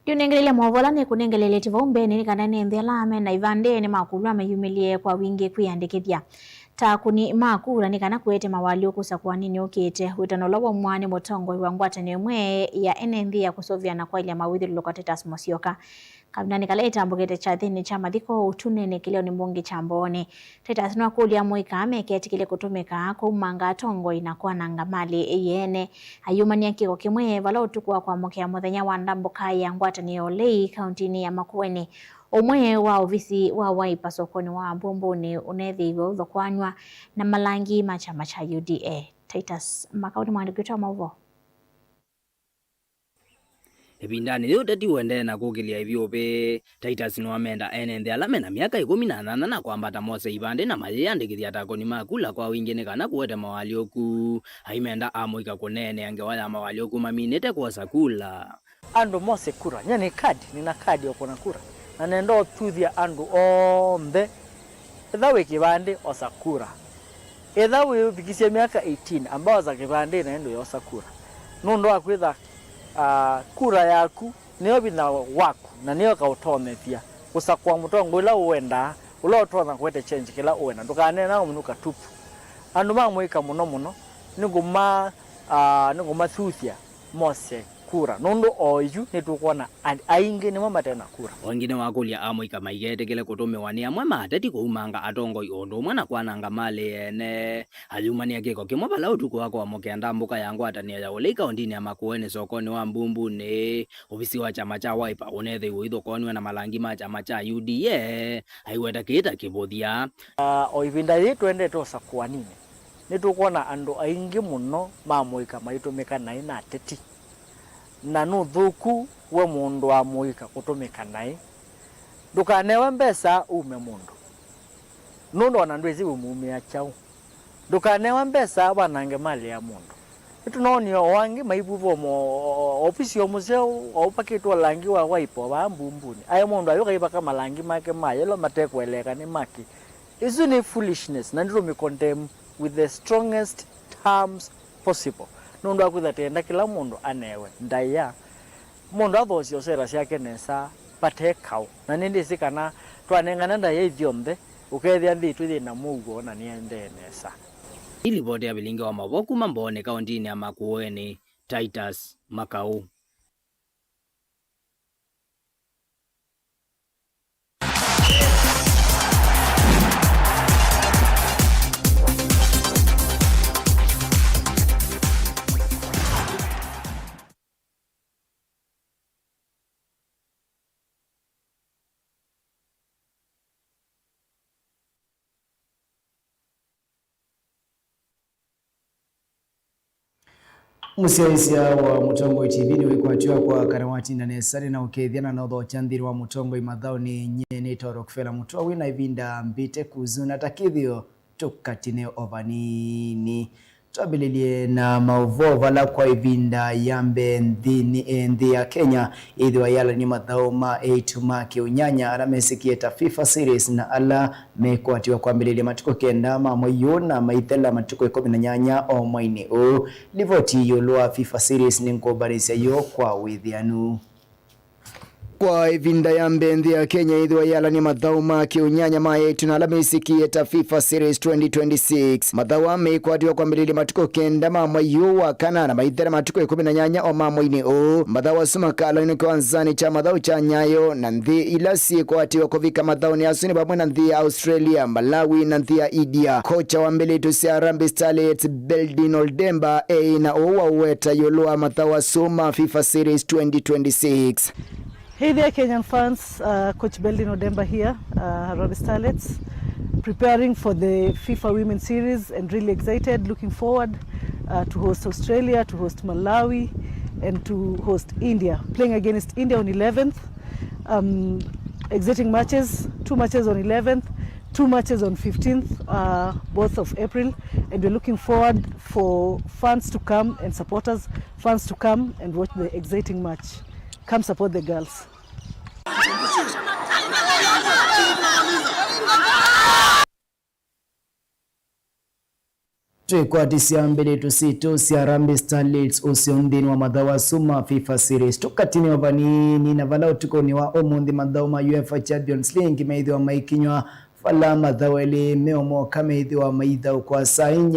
Ndiũnengelelya maũvoo ala nĩkũnengeleletye vau mbeenĩ nĩ kana ene nthĩ ala me na ivandĩ nĩmakũlw'a meyumĩlye kwa wingĩ kwĩyandĩkĩthya ta akũni ma kura nĩ kana kũete mawalyũku ũsakũaninĩ ũkĩte. Wĩtano ũla waumw'a nĩ mũtongoi wa ngwatanĩo ĩmwe ya ene nthĩ ya kũsũvĩa na kwaĩlya mawĩthyũlũlũko Titus Musyoka kavindanĩ kala ĩtambũkĩte kyathĩnĩ kya mathiko ũtunenĩ kĩleonĩ mbunge kya Mbooni. Titus nĩwakũlya amũika meketĩkĩle kũtũmĩka kũumanga atongoi na kwananga malĩ yeene. Ayumany'a kĩko kĩmwe vala ũtukũ wa kwamũkĩa mũthenya wa ndambũka ya ngwatanĩo ya ũlei kaũntinĩ ya Makueni, ũmwe wa ovisi wa Wiper sokonĩ wa Mbumbunĩ ũnethĩiwe ũthokoanw'a na malangi ma kyama kya U D A. Titus Makau nĩ mwandĩki witũ wa maũvoo. Ĩvindanĩ yĩĩ ũteti ũendee na kũkĩlya ĩvyũvĩ. Titus nĩwamenda ene nthĩ ala mena myaka ĩkũmi na nyanya na kwambata mose ivandĩ na mayĩyandĩkĩthya ta akũni ma kula kwa wingĩ nĩ kana kũete mawalyũku. Aimenda amũika kũneenea ngewa ya mawalyũku maminĩte kwosa kula. Andũ mose kura. Nyie nĩ kadi, nĩna kadi ya kũna kura. Na nenda ũthuthya andũ onthe. Ĩtha wĩ kĩvandĩ, osa kura. Ĩtha wĩvikisye myaka eighteen, amba osa kĩvandĩ na ĩndĩ ũyosa kura. Nũndũ wa kwĩtha, ah, kura yaku nĩyo vinya waku, na nĩyo ĩkaũtonyethya kũsakũa mũtongoi ũla ũwendaa, ũla ũtonya kũete change kĩla ũwenda. Ndũkaneena ũminũka tupu. Andũ ma mũika mũno mũno, nĩngũma-, ah, nĩngũmathuthya mose kura, nũndũ o yu nĩtũkwona a-, aingĩ nĩmo mate na kura. O ĩngĩ nĩwakũlya amũika maiketĩkĩle kũtũmĩwa nĩ amwe ma ateti kũumanga atongoi o ũndũ ũmwe na kwananga malĩ ene. Ayumany'a kĩko kĩmwe vala ũtukũ wa kwamũkĩa ndambũka ya ngwatanĩo ya ũlei kaũntinĩ ya Makueni sokonĩ wa Mbumbunĩ, ovisi wa kyama kya Wiper ũnethĩiwe ũithokoanw'a na malangi ma kyama kya U D A, aiweta kĩĩ ta kĩvũthya. Ah, o ĩvinda yĩĩ tũendete ũsakũaninĩ, nĩtũkwona andũ aingĩ mũno ma mũika maitũmĩka naĩ na ateti. Na nũthũku we mũndũ wa mũika kũtũmĩka naĩ. Ndũkanewe mbesa ume mũndũ, nũndũ ona ndwĩsĩ wĩmumĩa kyaũ. Ndũkanewe mbesa wanange malĩ ya mũndũ. Nĩtũnoonie o angĩ maivuva mo-, o-, o-, ovisi o mũseo o ũpakĩtwe langi wa Wiper vaa Mbumbunĩ. Aĩ mũndũ ayũka aivaka malangi make ma yellow matekũeleeka nĩ makĩ. Ĩsu nĩ foolishness, na nĩtũmĩ condemn with the strongest terms possible, nũndũ wa kwĩtha tenda kĩla mũndũ anewe ndaĩa. Mũndũ athoosya ũsera syake nesa vate kaũ, na nĩndĩsĩ kana twanengane ndaĩa ithyonthe, ũkethĩa nthĩ itũ yĩ na mũuo na nĩendee nesa. Ĩ livoti ya vilingi wa maũvoo kuma Mbooni kaũntĩnĩ ya Makueni, Titus Makau. Mũsyaĩĩsya wa Mũtongoi T V nĩwĩkwatĩwa kwa kana watinda nesa nĩ na ũkethya na nothokya nthĩnĩ wa Mũtongoi mathaũnĩ. Nyie nĩtawa Rockefeller Mũtua wĩ na ĩvinda mbĩte kuzu na ta kĩthĩo tũkatine o vanini. Twambĩlĩlye na maũvoo vala kwa ĩvinda ya mbee nthĩnĩ, eh, nthĩ ya Kenya ĩthĩwa yalanie mathaũ ma eĩtu ma kĩũnyanya ala mesĩkĩe ta FIFA Series na ala mekwatĩwa kwambĩlĩlya matukũ kenda ma mwei ũũ na maithela matukũ ĩkũmi na nyanya o mweinĩ ũũ. Livoti ĩũlũ wa FIFA Series nĩngũmbanĩsya yo kwa wĩthĩanu. Kwa ĩvinda ya mbee nthĩ ya Kenya ĩthĩwa yalanie mathaũ ma kĩũnyanya ma eĩtu na ala mesĩkĩe ta FIFA Series twenty twenty-six. Mathaũ aa meĩkwatĩwa kwambĩlĩlya matukũ kenda ma mwei ũũ wa kana na maithela matukũ ĩkũmi na nyanya o ma mweinĩ ũũ. Mathaũ asu makalanywa kĩwanzanĩ kya mathaũ kya Nyayo, na nthĩ ila syĩkwatĩwa kũvika mathaũnĩ asu nĩ vamwe na nthĩ ya Australia, Malawi na nthĩ ya India. Kocha wa mbee wa Harambee Starlets, Beldin Oldemba, eĩ na ũũ wa ũweta ĩũlũ wa mathaũ asu ma FIFA Series twenty twenty-six. Hey there, Kenyan fans. Uh, Coach Beldin Oldemba here, uh, Harambee Starlets, preparing for the FIFA Women's Series and really excited, looking forward, uh, to host Australia, to host Malawi, and to host India. Playing against India on eleventh, um, exiting matches, two matches on eleventh, two matches on fifteenth, uh, both of April, and we're looking forward for fans to come and supporters, fans to come and watch the exciting match. Come support the girls. Twĩkwatĩsya mbĩlĩtu sitũ sya Harambee Starlets ũseo nthĩnĩ wa mathaũ asu ma FIFA Series. Tũkatine o vanini na vala ũtukũnĩ wa ũmũnthĩ mathaũ ma UEFA Champions League meĩthĩwa maikinywa, vala mathaũ elĩ meũmoka meĩthĩwa maithaũkwa saa inya